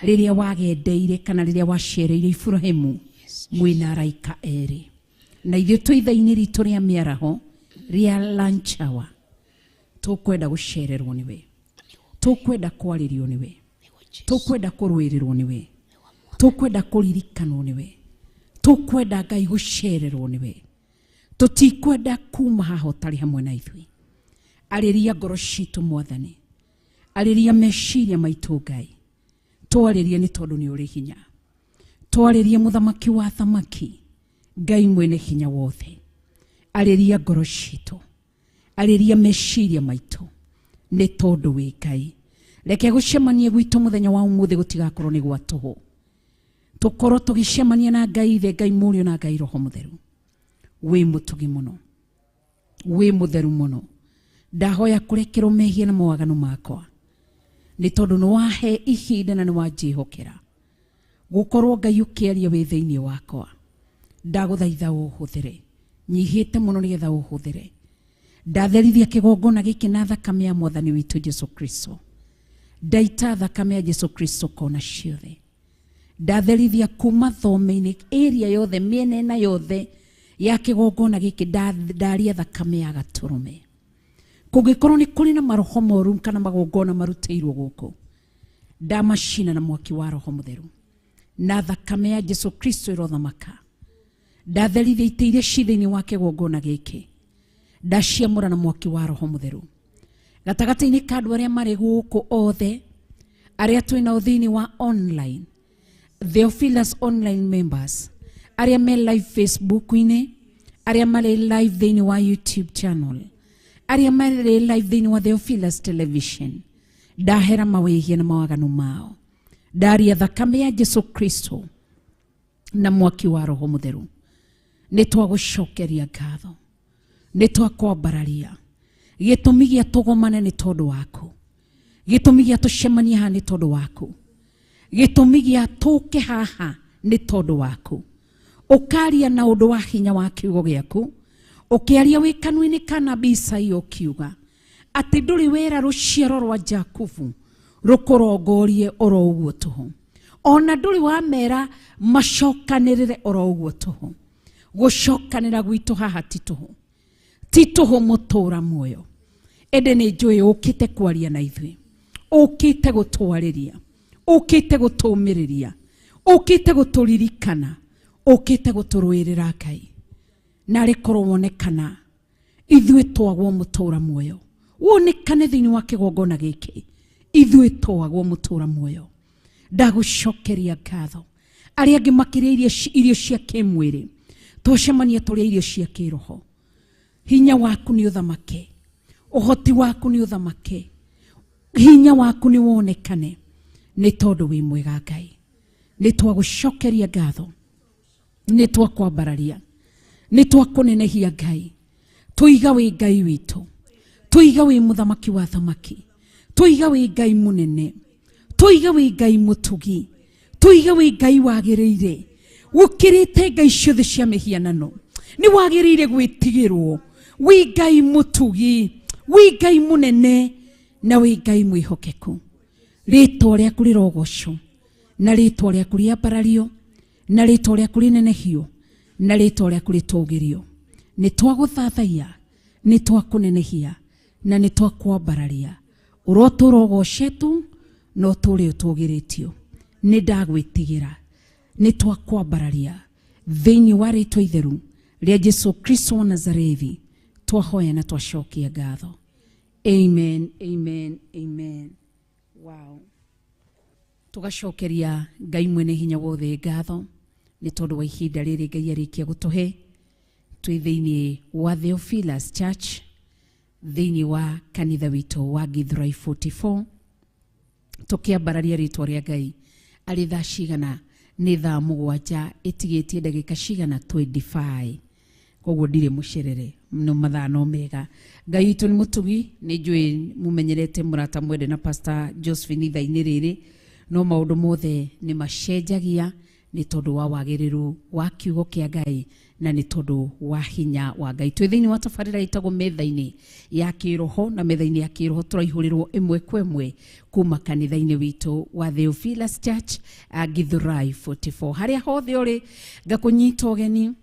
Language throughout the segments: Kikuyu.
Rĩrĩa wagendeire kana rĩrĩa wacereire Iburahimu mwĩna araika erĩ, na ithuĩ twĩ ithaa-inĩ ritũ rĩa mĩaraho rĩa lunch hour, tũkwenda gũcererwo nĩwe, tũkwenda kwarĩrio nĩwe, tũkwenda kũrũĩrĩrwo nĩwe, tũkwenda kũririkanwo nĩwe, tũkwenda Ngai gũcererwo nĩwe. Tũtikwenda kuma haha ũtarĩ hamwe na ithuĩ. Arĩria ngoro citũ Mwathani, arĩria meciria maitũ Ngai, twarĩrie nĩ tondũ nĩ ũrĩ hinya. Twarĩrie mũthamaki wa thamaki, Ngai mwene hinya wothe. Arĩria ngoro citũ, arĩria meciria maitũ, nĩ tondũ wĩ Ngai. Reke gũcemania gwitũ mũthenya wa ũmũthĩ gũtigakorwo nĩ gwa tũhũ, tũkorwo tũgĩcemania na Ngai Ithe, Ngai Mũriũ na Ngai Roho Mũtheru. Wĩ mũtugi mũno, wĩ mũtheru mũno. Ndahoya kũrekerwo mehia na mawaganu makwa, nĩ tondũ nĩ wahe ihinda na nĩ wanjĩhokera gũkorwo Ngai ũkĩaria wĩ thĩinĩ wakwa. Ndagũthaitha ũhũthĩre, nyihĩte mũno nĩgetha ũhũthĩre. Ndatherithia kĩgongona gĩkĩ na thakame ya Mwathani witũ Jesu Kristo. Ndaita thakame ya Jesu Kristo kona ciothe. Ndatherithia kuma thome-inĩ area yothe, mĩena ĩna yothe ya kĩgongona gĩkĩ, ndaria thakame ya gatũrũme. Kũngĩkorwo nĩ kũrĩ na maroho moru kana magongona marutĩirwo gũkũ, ndamacina na mwaki wa Roho Mũtheru na thakame ya Jesu Kristo ĩrothamaka. Ndatherithia itĩ iria ci thĩinĩ wa kĩgongona gĩkĩ, ndaciamũra na mwaki wa Roho Mũtheru. Gatagatĩ-inĩ ka andũ arĩa marĩ gũkũ othe, arĩa twĩ nao thĩinĩ wa online, Theophilus online members, arĩa me live Facebook-inĩ, arĩa marĩ live thĩinĩ wa YouTube channel, arĩa marĩ live thĩinĩ wa Theophilus television, ndahera mawĩhia na mawaganu mao. Ndaria thakame ya Jesu Kristo na mwaki wa Roho Mũtheru. Nĩ twagũcokeria ngatho, nĩ twakwambararia. Gĩtũmi gĩa tũgomane nĩ tondũ waku, gĩtũmi gĩa tũcemanie haha nĩ tondũ waku, gĩtũmi gĩa tũke haha nĩ tondũ waku. Ũkaria na ũndũ wa hinya wa kiugo gĩaku, ũkĩaria wĩ kanua-inĩ ka nabii Isaia ũkiuga atĩ ndũrĩ wera rũciaro rwa Jakubu rũkũrongorie oro ũguo tũhũ, ona ndũrĩ wamera macokanĩrĩre oro ũguo tũhũ. Gũcokanĩra gwitũ haha ti tũhũ, ti tũhũ mũtũra muoyo, ĩndĩ nĩ njũĩ ũkĩte kwaria na ithuĩ, ũkĩte gũtwarĩria, ũkĩte gũtũmĩrĩria, ũkĩte gũtũririkana, ũkĩte gũtũrũĩrĩra Ngai. Narĩ korwo wonekana ithuĩ twagwo mũtũra muoyo, wonekane thĩinĩ wa kĩgongona gĩkĩ, ithuĩ twagwo mũtũra muoyo. Ndagũcokeria ngatho. Arĩa angĩ makĩrĩa irio cia kĩmwĩrĩ, twacemania tũrĩa irio cia kĩroho. Hinya waku nĩ ũthamake, ũhoti waku nĩ ũthamake, hinya waku nĩ wonekane, nĩ tondũ wĩ mwega Ngai. Nĩ twagũcokeria ngatho, nĩ twakwambararia, nĩ twakũnenehia Ngai. Tũiga wĩ Ngai witũ, tũiga wĩ mũthamaki wa thamaki, tũiga wĩ Ngai mũnene, tũiga wĩ Ngai mũtugi, tũiga wĩ Ngai wagĩrĩire, gũkĩrĩte ngai ciothe cia mĩhianano. Nĩ wagĩrĩire gwĩtigĩrwo, wĩ Ngai mũtugi, wĩ Ngai mũnene, na wĩ Ngai mwĩhokeku. Rĩtwa rĩaku rĩrogocwo, na rĩtwa rĩaku rĩambarario, na rĩtwa rĩaku rĩnenehio, na rĩtwa rĩaku rĩtũgĩrio. Nĩ twagũthathaiya, nĩ twakũnenehia, na nĩ twakwambararia. Ũrotũra ũgocetwo na ũtũre ũtũgĩrĩtio. Nĩ ndagwĩtigĩra, nĩ twakwambararia thĩinĩ wa rĩtwa itheru rĩa Jesu Kristo wa Nazarethi. Twahoya na twacokia ngatho. Amen, amen, amen. Wow. Tũgacokeria Ngai mwene hinya wothe ngatho nĩ tondũ wa ihinda rĩrĩ Ngai arĩkia gũtũhe. Twĩ thĩinĩ wa Theophilus Church, thĩinĩ wa kanitha witũ wa Githurai 44, tũkĩambararia rĩtwa rĩa Ngai. Arĩ thaa cigana? Nĩ thaa mũgwanja ĩtigĩtie ndagĩka cigana? 25. Koguo ndirĩ mũcerere, no mathaa no mega. Ngai witũ nĩ mũtugi, nĩ njũĩ mũmenyerete mũrata mwende na Pastor Josephine ithaa-inĩ rĩrĩ, no maũndũ mothe nĩ macenjagia. Nĩ tondũ wa wagĩrĩru wa kiugo kĩa Ngai na nĩ tondũ wa hinya wa Ngai. Twĩ thĩinĩ wa tabarĩra ĩtagwo metha-inĩ ya kĩroho, na metha-inĩ ya kĩroho tũraihũrĩrwo ĩmwe kwa ĩmwe kuma kanitha-inĩ witũ wa Theophilus Church, Githurai 44. Harĩa hothe ũrĩ, ngakũnyita ũgeni,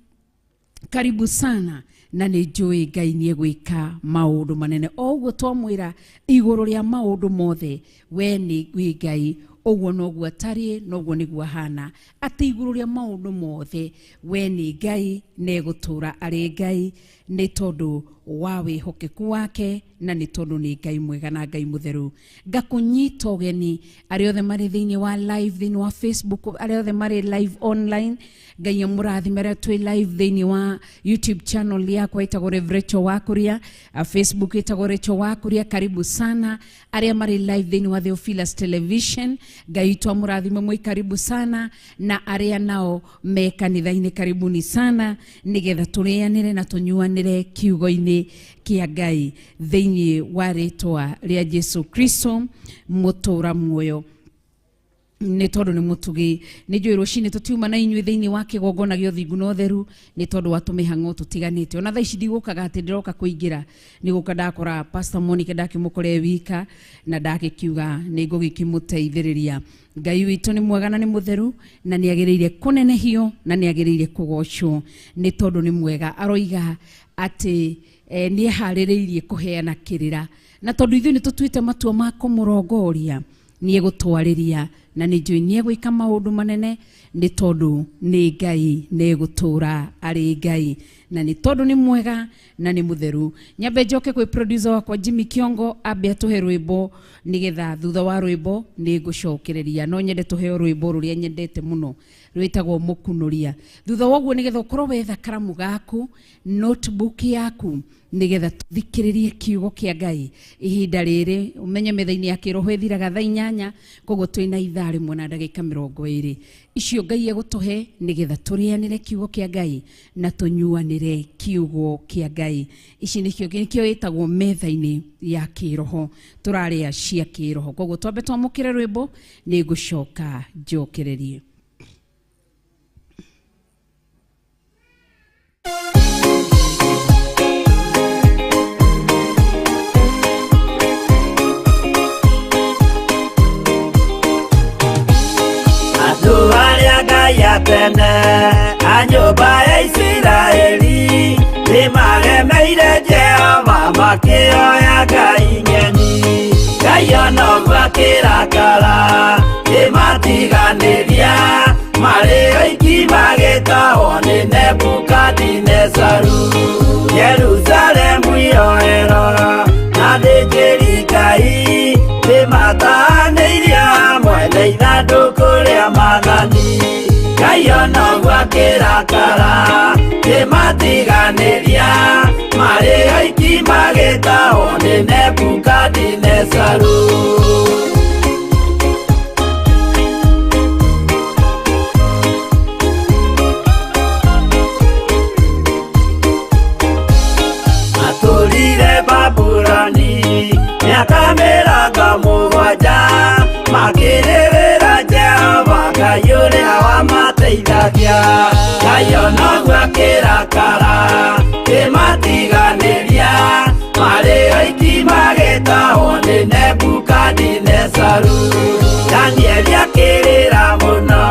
karibu sana, na nĩ njũĩ Ngai nĩ egwĩka maũndũ manene. O ũguo twamwĩra igũrũ rĩa maũndũ mothe, we nĩ wĩ Ngai, ũguo noguo atariĩ, noguo nĩguo ahana, atĩ igũrũ rĩa maũndũ mothe we nĩ Ngai na egũtũũra arĩ Ngai, nĩ tondũ wa wĩhokeku wake na nĩ tondũ nĩ Ngai mwega na Ngai mũtheru. Ngakũnyita ũgeni arĩa othe marĩ thĩinĩ wa live thĩinĩ wa Facebook, arĩa othe marĩ live online, Ngai amũrathime. Arĩa twĩ live thĩinĩ wa YouTube channel yakwa ĩtagwo Rev Rachel Wakuria, Facebook ĩtagwo Rachel Wakuria, karibu sana. Arĩa marĩ live thĩinĩ wa Theophilus Television, Ngai witũ amũrathime, mwĩ karibu sana. Na arĩa nao me kanitha-inĩ, karibuni sana, nĩgetha tũrĩanĩre na tũnyuanĩre kiugo-inĩ kĩa Ngai thĩinĩ wa rĩtwa rĩa Jesu Kristo mũtũra muoyo, nĩ tondũ nĩ mũtugi. Nĩ njũĩ rũcinĩ tũtiuma na inyuĩ thĩinĩ wa kĩgongona gĩa ũthingu na ũtheru nĩ tondũ wa tũmĩhang'o tũtiganĩte. Ona thaa ici ndigũkaga atĩ ndĩroka kũingĩra, nĩ gũka ndakora Pastor Monica, ndakĩmũkora e wika na ndagĩkiuga nĩ ngũgĩkĩmũteithĩrĩria. Ngai witũ nĩ mwega na nĩ mũtheru na nĩ agĩrĩire kũnenehio na nĩ agĩrĩire kũgocwo nĩ tondũ nĩ mwega. Aroiga atĩ nĩ eharĩrĩirie kũheana kĩrĩra, na tondũ ithuĩ nĩ tũtuĩte matua ma kũmũrongoria, nĩ egũtwarĩria na nĩ njũĩ nĩ egwĩka maũndũ manene, nĩ tondũ nĩ Ngai na egũtũũra arĩ Ngai, na nĩ tondũ nĩ mwega na nĩ mũtheru. Nyambe njoke kwĩ producer wakwa Jimmy Kiongo, ambe atũhe rwĩmbo, nĩgetha thutha wa rwĩmbo nĩ ngũcokereria. No nyende tũheo rwĩmbo rũrĩa nyendete mũno rwĩtagwo Mũkunũria. Thutha wa ũguo, nĩgetha ũkorwo wetha karamu gaku, notebook yaku, nĩgetha tũthikĩrĩrie kiugo kĩa Ngai ihinda rĩrĩ. Ũmenye metha-inĩ ya kĩroho ĩthiraga thaa 8, koguo twĩna ithaa rĩmwe na ndagĩka 20 icio Ngai egũtũhe nĩgetha tũrĩanĩre kiugo kĩa Ngai na tũnyuanĩre kiugo kĩa Ngai. Ici nĩkĩo nĩkĩo ĩtagwo metha-inĩ ya kĩroho, tũrarĩa cia kĩroho. Koguo twambe twamũkĩre rwĩmbo, nĩ ngũcoka njokererie. Andũ arĩa Ngai a tene a nyũmba ya Isiraeli nĩmaremeire Jehova, makĩoya ngai ng'eni. Ngai ona ũguo akĩrakara, kĩmatiganĩria marĩ oiki, magĩtahwo nĩ Nebukadinezaru. Jerusalemu yoerwo na thĩnjĩri Ngai nĩmatahanĩirio hamwe na ithandũkũ rĩa maathani. Ngai ona ũguo akĩrakara, kĩmatiganĩria marĩ oiki, magĩtahwo nĩ Nebukadinezaru. Matũrire Babuloni mĩaka 70, makĩrĩrĩra Jehova Ngai ũrĩa wamateithagia. Ngai ona ũguo akĩrakara, kĩmatiganĩria marĩ oiki, magĩtahwo nĩ Nebukadinezaru. Danieli akĩrĩra mũno,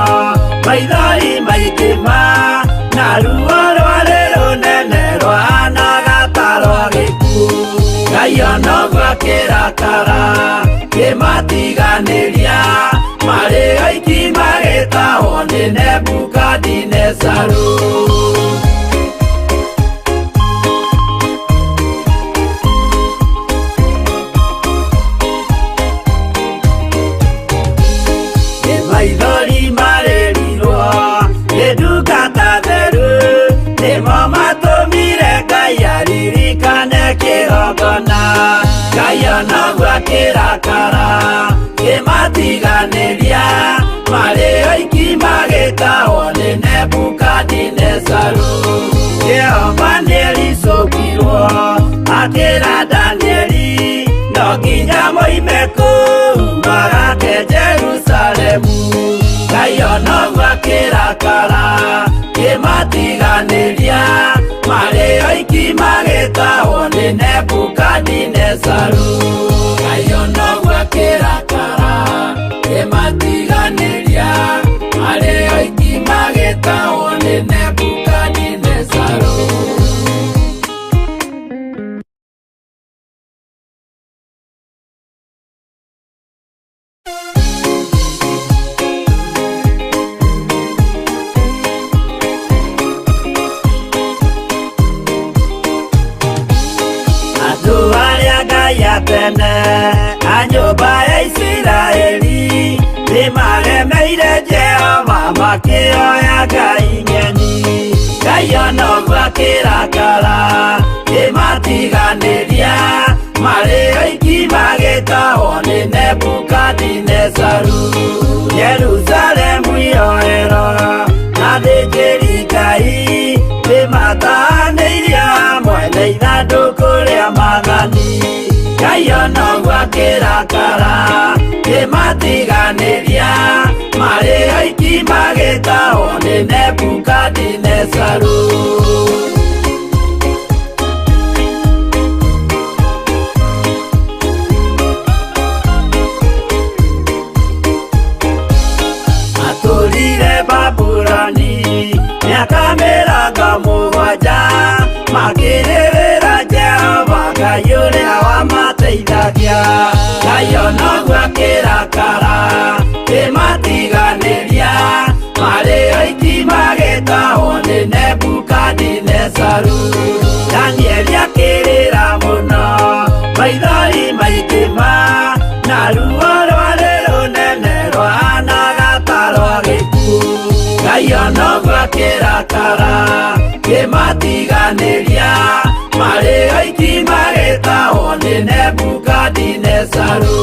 maithori maingĩ ma na ruo rwarĩ rũnene rwahanaga ta rwa gĩkuũ. Ngai ona ũguo akĩrakara, kĩmatiganĩria marĩ oiki, magĩtahwo nĩ Nebukadinezaru. Nĩ maithori marĩrirwo nĩ ndungata theru, nĩmo matũmire Ngai aririkane kĩgongona. Ngai ona ũguo akĩrakara, kĩmatiganĩria marĩ oiki, magĩtahwo nĩ Nebukadinezaru. Jehova nĩericũkirwo, akĩra Danieli no nginya moime kũu magake Jerusalemu. Ngai ona ũguo akĩrakara. oiki magĩtahwo nĩ Nebukadinezaru. Ngai ona ũguo akĩrakara, kĩmatiganĩria, marĩ oiki magĩtahwo nĩ Nebukadinezaru. Andũ arĩa Ngai a tene a nyũmba ya Isiraeli nĩmaremeire Jehova makĩoya ngai ng'eni. Ngai ona ũguo akĩrakara, kĩmatiganĩria, marĩ oiki magĩtahwo nĩ Nebukadinezaru. Jerusalemu yoerwo na athĩnjĩri Ngai nĩmatahanĩirio hamwe na ithandũkũ rĩa maathani. Ngai ona ũguo akĩrakara, kĩmatiganĩria, marĩ oiki magĩtahwo nĩ Nebukadinezaru. Matũrire Babuloni mĩaka 70, makĩrĩrĩra Jehova Ngai ũrĩa wamateithagia. Ngai ona ũguo akĩrakara, kĩmatiganĩria, marĩ oiki magĩtahwo nĩ Nebukadinezaru. Danieli akĩrĩra mũno, maithori maingĩ ma, na ruo rwarĩ rũnene rwahanaga ta rwa gĩkuũ. Ngai ona ũguo akĩrakara, kĩmatiganĩria, marĩ oiki magĩtahwo nĩ Nebukadinezaru.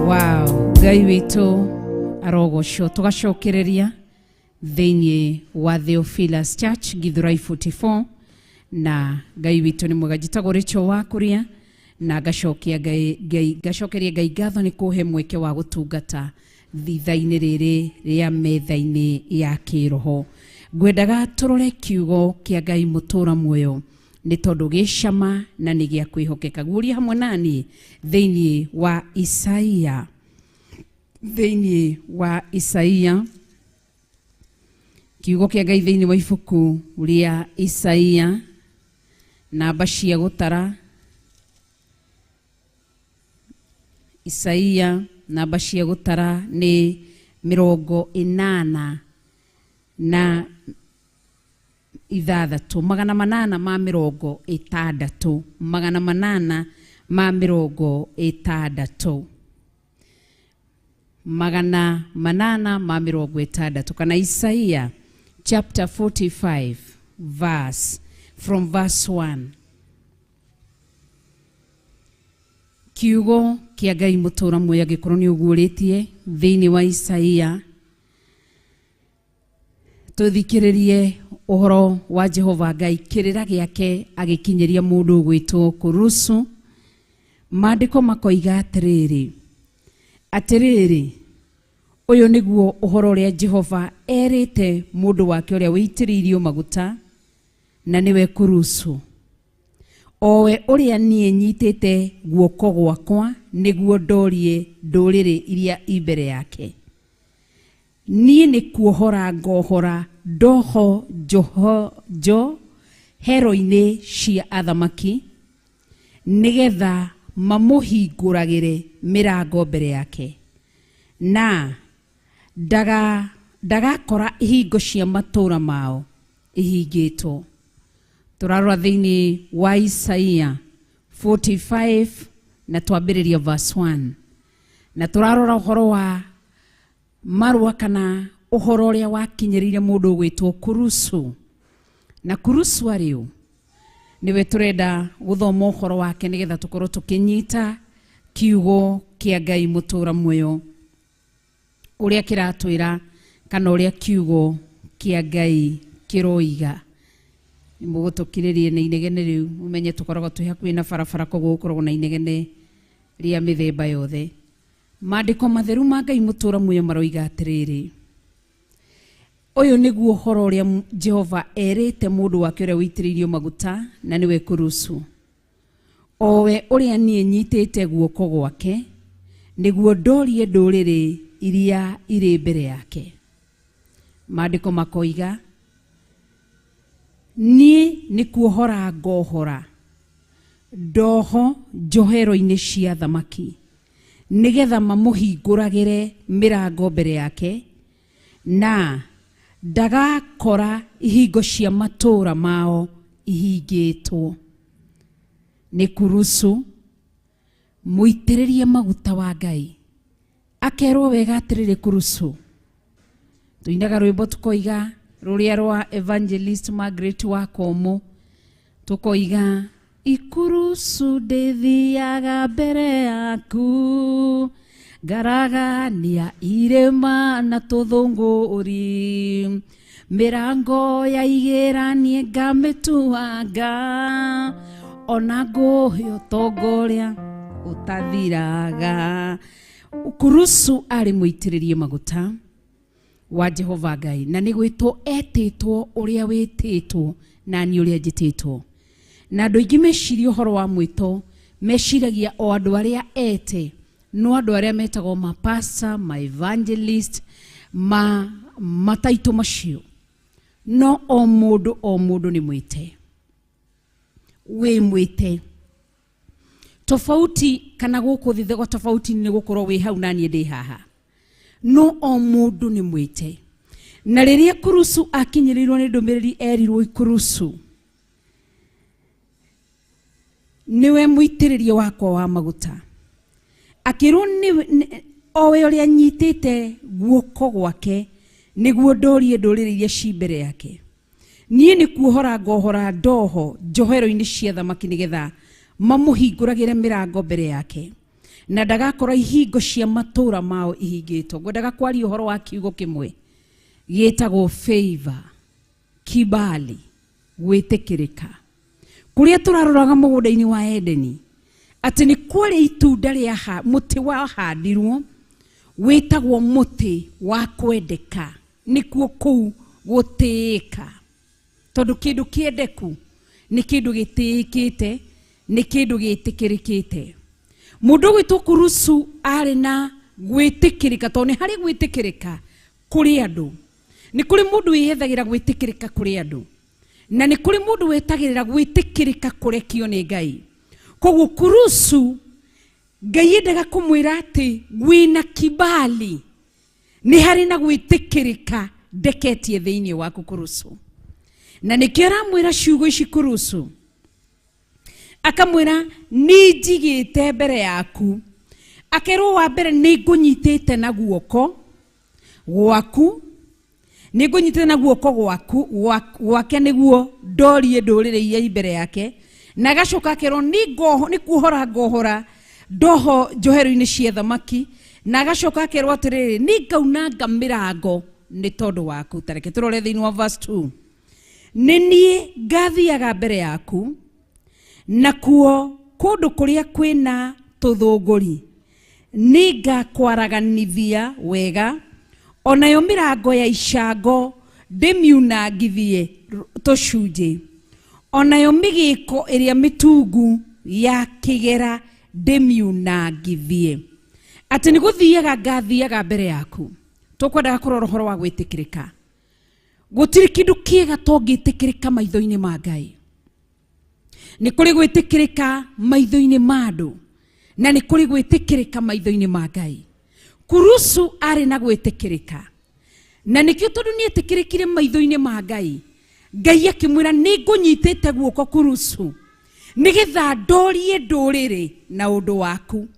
Wow, Ngai witũ arogocwo. Tũgacokereria thĩinĩ wa Theophilus Church Githurai 44, na Ngai witũ nĩ mwega. Njĩtagwo Rachel wa Kũrĩa, na ngacokia Ngai, Ngai, ngacokeria Ngai ngatho nĩ kũhe mweke wa gũtungata thitha-inĩ rĩrĩ rĩa metha-inĩ ya kĩroho. Ngwendaga tũrore kiugo kĩa Ngai mũtũra muoyo, nĩ tondũ gĩ cama na nĩ gĩa kwĩhokeka. Guũria hamwe nani thĩinĩ wa Isaia, thĩinĩ wa Isaia, kiugo kĩa Ngai thĩinĩ wa ibuku rĩa Isaia, namba cia gũtara Isaia, namba cia gũtara nĩ 86, 860, 860, 860, kana Isaia chapter 45 verse from verse 1. Kiugo kĩa Ngai mũtũra muoyo, angĩkorwo nĩ ũguũrĩtie thĩinĩ wa Isaia, tũthikĩrĩrie ũhoro wa Jehova Ngai, kĩrĩra gĩake agĩkinyĩria mũndũ ũgwĩtwo Kurusu. Maandĩko makoiga atĩrĩrĩ, atĩrĩrĩ, ũyũ nĩguo ũhoro ũrĩa Jehova erĩte mũndũ wake ũrĩa wĩitĩrĩirio maguta, na nĩwe Kurusu, owe ũrĩa niĩ nyitĩte guoko gwakwa nĩguo ndorie ndũrĩrĩ iria i mbere yake. Niĩ nĩ kuohora ngohora ndoho njoho njo hero-inĩ cia athamaki, nĩgetha mamũhingũragĩre mĩrango mbere yake, na ndagakora ihingo cia matũũra mao ihingĩtwo. Tũrarora thĩinĩ wa Isaia 45 na twambĩrĩria verse 1. Na tũrarora ũhoro wa marũa kana ũhoro ũrĩa wakinyĩrĩire mũndũ ũgwĩtwo Kurusu. Na Kurusu arĩ ũ? Nĩwe tũrenda gũthoma ũhoro wake nĩgetha tũkorwo tũkĩnyita kiugo kĩa Ngai mũtũra muoyo ũrĩa kĩratwĩra kana ũrĩa kiugo kĩa Ngai kĩroiga. Nĩ mũgũtũkirĩrie na inegene rĩu, mũmenye tũkoragwo twĩ hakuhĩ na barabara, koguo gũkoragwo na inegene rĩa mĩthemba yothe. Maandĩko matheru ma Ngai mũtũra muoyo maroiga atĩrĩrĩ, ũyũ nĩguo ũhoro ũrĩa Jehova erĩte mũndũ wake ũrĩa ũitĩrĩirio maguta, na nĩwe Kurusu, o we ũrĩa niĩ nyitĩte guoko gwake nĩguo ndorie ndũrĩrĩ iria irĩ mbere yake. Maandĩko makoiga, niĩ nĩ kuohora ngohora ndoho njohero-inĩ cia thamaki, nĩgetha mamũhingũragĩre mĩrango mbere yake, na ndagakora ihingo cia matũũra mao ihingĩtwo. Nĩ Kurusu mũitĩrĩrie maguta wa Ngai, akerwo wega atĩrĩrĩ, Kurusu, tũinaga rwĩmbo tũkoiga rũrĩa rwa Evangelist Margaret wa Komo, tũkoiga ikurusu ndĩthiaga mbere yaku, ngaragania irĩma na tũthũngũri, mĩrango ya igĩra niĩ ngamĩtuanga, ona ngũhe ũtongoria ũtathiraga. Kurusu arĩ mũitĩrĩrie maguta wa Jehova Ngai, na nĩ gwĩtwo etĩtwo ũrĩa wĩtĩtwo na niĩ ũrĩa njĩtĩtwo. Na andũ aingĩ meciria ũhoro wa mwĩto meciragia o andũ arĩa ete, no andũ arĩa metagwo ma pastor, ma evangelist, ma mataitũ macio. No o mũndũ o mũndũ nĩ mwĩte, wĩ mwĩte. Tofauti kana gũkũ thĩ thego tofauti nĩ gũkorwo wĩ hau na niĩ ndĩ haha, no o mũndũ nĩ mwĩte. Na rĩrĩa Kurusu akinyĩrĩirwo nĩ ndũmĩrĩri, erirwo Kurusu nĩwe mũitĩrĩrie wakwa wa maguta, akĩrwo o we ũrĩa nyitĩte guoko gwake nĩguo ndorie ndũrĩrĩ iria ci mbere yake. Niĩ nĩ kuohora ngohora ndoho njohero-inĩ cia thamaki, nĩgetha mamũhingũragĩre mĩrango mbere yake, na ndagakora ihingo cia matũũra mao ihingĩtwo. Ngwendaga kwaria ũhoro wa kiugo kĩmwe gĩtagwo favor, kibali, gwĩtĩkĩrĩka. Kũrĩa tũraroraga mũgũnda-inĩ wa Edeni, atĩ nĩ kwarĩ itunda rĩa mũtĩ wahandirwo wĩtagwo mũtĩ wa kwendeka, nĩkuo kũu gũtĩĩka, tondũ kĩndũ kĩendeku nĩ kĩndũ gĩtĩĩkĩte, nĩ kĩndũ gĩtĩkĩrĩkĩte. Mũndũ ũgwĩtwo Kurusu arĩ na gwĩtĩkĩrĩka, tondũ nĩ harĩ gwĩtĩkĩrĩka kũrĩ andũ. Nĩ kũrĩ mũndũ wĩyethagĩra gwĩtĩkĩrĩka kũrĩ andũ, na nĩ kũrĩ mũndũ wetagĩrĩra gwĩtĩkĩrĩka kũrekio nĩ Ngai. Koguo Kurusu Ngai endaga kũmwĩra atĩ wĩna kibali, nĩ harĩ na gwĩtĩkĩrĩka ndeketie thĩinĩ waku Kurusu. Na nĩkĩo aramwĩra ciugo ici Kurusu, akamwĩra nĩ njigĩte mbere yaku. Akerwo wa mbere nĩ ngũnyitĩte na guoko gwaku, nĩ ngũnyitĩte na guoko gwaku gwake nĩguo ndorie ndũrĩrĩ iria i mbere yake. Na agacoka akerwo nĩ kuohora ngohora ndoho njohero-inĩ cia thamaki. Na agacoka akerwo atĩrĩrĩ, nĩ ngaunanga mĩrango nĩ tondũ waku. Ta reke tũrore thĩinĩ wa verse 2. Nĩ niĩ ngathiaga mbere yaku, nakuo kũndũ kũrĩa kwĩna tũthũngũri nĩ ngakwaraganithia wega, onayo mĩrango ya icango ndĩmiunangithie tũcunjĩ, onayo mĩgĩko ĩrĩa mĩtungu ya kĩgera ndĩmiunangithie. Atĩ nĩ gũthiaga ngathiaga mbere yaku. Tũkwendaga kũrora ũhoro wa gwĩtĩkĩrĩka. Gũtirĩ kĩndũ kĩega tongĩtĩkĩrĩka maitho-inĩ ma Ngai. Nĩ kũrĩ gwĩtĩkĩrĩka maitho-inĩ ma andũ, na nĩ kũrĩ gwĩtĩkĩrĩka maitho-inĩ ma Ngai. Kurusu arĩ na gwĩtĩkĩrĩka, na nĩkĩo tondũ nĩ etĩkĩrĩkire maitho-inĩ ma Ngai, Ngai akĩmwĩra nĩ ngũnyitĩte guoko Kurusu nĩgetha ndorie ndũrĩrĩ na ũndũ waku.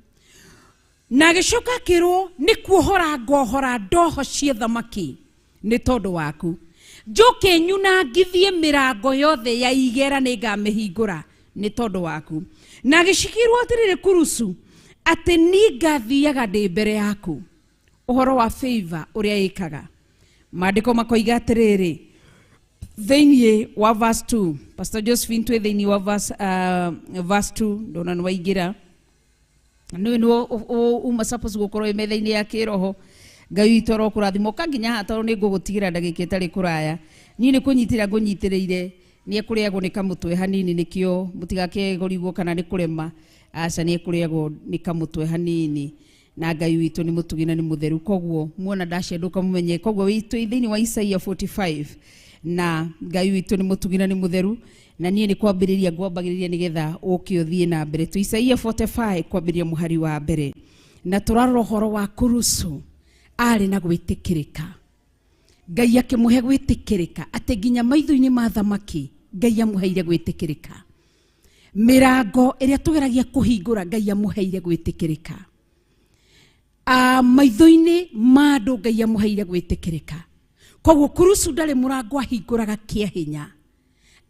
Na agĩcoka akĩrwo nĩ kuohora ngohora ndoho cia thamaki nĩ tondũ waku, njoke nyunangithie mĩrango yothe ya igera nĩ ngamĩhingũra nĩ tondũ waku. Na agĩcikĩrwo atĩrĩrĩ kurusu atĩ niĩ ngathiaga ndĩ mbere yaku. Ũhoro wa favor ũrĩa ĩkaga, maandĩko makoiga atĩrĩrĩ thĩinĩ wa verse 2. Pastor Josephine, twĩ thĩinĩ wa verse 2, ndona nĩ waingĩra, nĩ nĩ uma suppose gũkorwo wĩ metha-inĩ ya kĩroho. Ngai witũ arokũrathima. Ũka nginya haha tondũ nĩ ngũgũtigĩra ndagĩka ĩtarĩ kũraya. Niĩ nĩ kũnyitĩra ngũnyitĩrĩire, nĩ ekũrĩagwo nĩ kamũtwe hanini, nĩkĩo mũtigakĩgũrigwo kana nĩ kũrema. Aca, nĩ ekũrĩagwo nĩ kamũtwe hanini, na Ngai witũ nĩ mũtugi na nĩ mũtheru, koguo muona ndacenduka mũmenye. Koguo twĩ thĩinĩ wa Isaia 45, na Ngai witũ nĩ mũtugi na nĩ mũtheru, na niĩ nĩ kwambĩrĩria ngwambagĩrĩria nĩgetha ũke ũthiĩ na mbere. Twĩ Isaia 45 kwambĩrĩria mũhari wa mbere, na tũrarora ũhoro wa kurusu arĩ na gwĩtĩkĩrĩka. Ngai akĩmũhe gwĩtĩkĩrĩka atĩ nginya maitho-inĩ ma thamaki Ngai amũheire gwĩtĩkĩrĩka. Mĩrango ĩrĩa tũgeragia kũhingũra, Ngai amũheire gwĩtĩkĩrĩka. Maitho-inĩ ma andũ Ngai amũheire gwĩtĩkĩrĩka. Koguo kurusu ndarĩ mũrango ahingũraga kĩa hinya,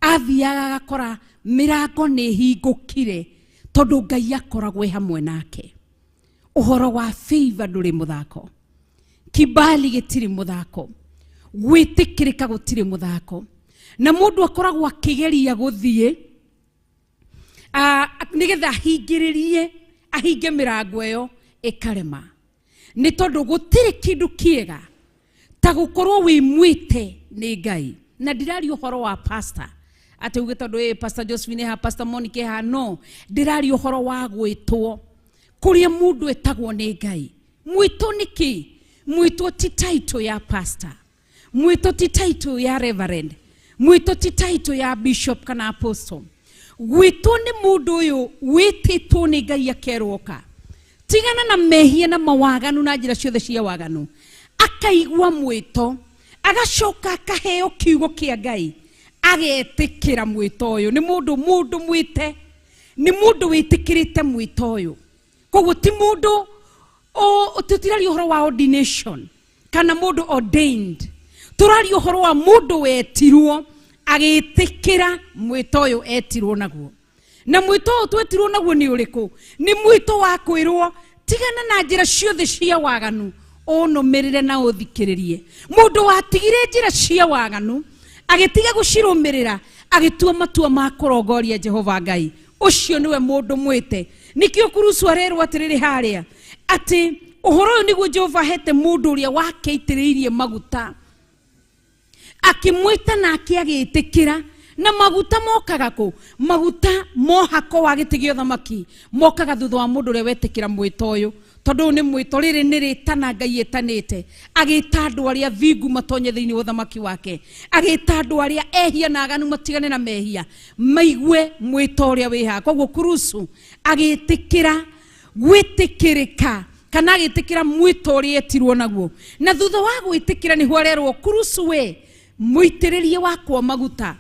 athiaga agakora mĩrango nĩ ĩhingũkire tondũ Ngai akoragwo e hamwe nake. Ũhoro wa favor ndũrĩ mũthako, kibali gĩtirĩ mũthako, gwĩtĩkĩrĩka gũtirĩ mũthako, na mũndũ akoragwo akĩgeria gũthiĩ nĩgetha ahingĩrĩrie, ahinge mĩrango ĩyo ĩkarema, nĩ tondũ gũtirĩ kĩndũ kĩega ta gũkorwo wĩ mwĩte nĩ Ngai. Na ndiraria ũhoro wa pastor atĩ uge tondũ ĩ Pastor Josephine ha, Pastor Monica ha, no ndĩraria ũhoro wa gwĩtwo kũrĩa mũndũ etagwo nĩ Ngai. Mwĩtwo nĩ kĩ? Mwĩtwo ti title ya pastor, mwĩtwo ti title ya reverend, mwĩtwo ti title ya bishop kana apostle. Gwĩtwo nĩ mũndũ ũyũ wĩtĩtwo nĩ Ngai akerwo ka tigana na mehia na mawaganu na njĩra ciothe cia waganu, akaigua mwĩto, agacoka akaheo kiugo kĩa Ngai, agetĩkĩra mwĩto ũyũ. Nĩ mũndũ mwĩte, nĩ mũndũ wĩtĩkĩrĩte mwĩto ũyũ. Koguo ti mũndũ tũtiraria ũhoro wa ordination kana mũndũ ordained, tũraria ũhoro wa mũndũ wetirwo agĩtĩkĩra mwĩto ũyũ etirwo naguo. Na mwĩto ũyũ twetirwo naguo nĩ ũrĩkũ? Nĩ mwĩto wa kwĩrwo tigana na njĩra ciothe cia waganu, ũnũmĩrĩre na ũthikĩrĩrie. Mũndũ watigire njĩra cia waganu agĩtiga gũcirũmĩrĩra, agĩtua matua ma kũrongoria Jehova Ngai, ũcio nĩwe mũndũ mwĩte. Nĩkĩo kurusu arerwo atĩrĩrĩ harĩa atĩ ũhoro ũyũ nĩguo Jehova ahete mũndũ ũrĩa wake aitĩrĩirie maguta, akĩmwĩta nake agĩtĩkĩra. Na maguta mokaga kũ? Maguta mohako wa gĩtĩ gĩa ũthamaki mokaga thutha wa mũndũ ũrĩa wetĩkĩra mwĩto ũyũ, tondũ ũyũ nĩ mwĩto, rĩrĩ nĩ rĩtana Ngai ĩtanĩte, agĩta andũ arĩa thingu matonye thĩinĩ wa ũthamaki wake, agĩta andũ arĩa ehia na aganu matigane na mehia, maigue mwĩto ũrĩa wĩ haha. Koguo kurusu agĩtĩkĩra gwĩtĩkĩrĩka kana agĩtĩkĩra mwĩto ũrĩa etirwo naguo, na thutha wa gwĩtĩkĩra nĩho arerwo kurusu we mũitĩrĩrie wakwa maguta.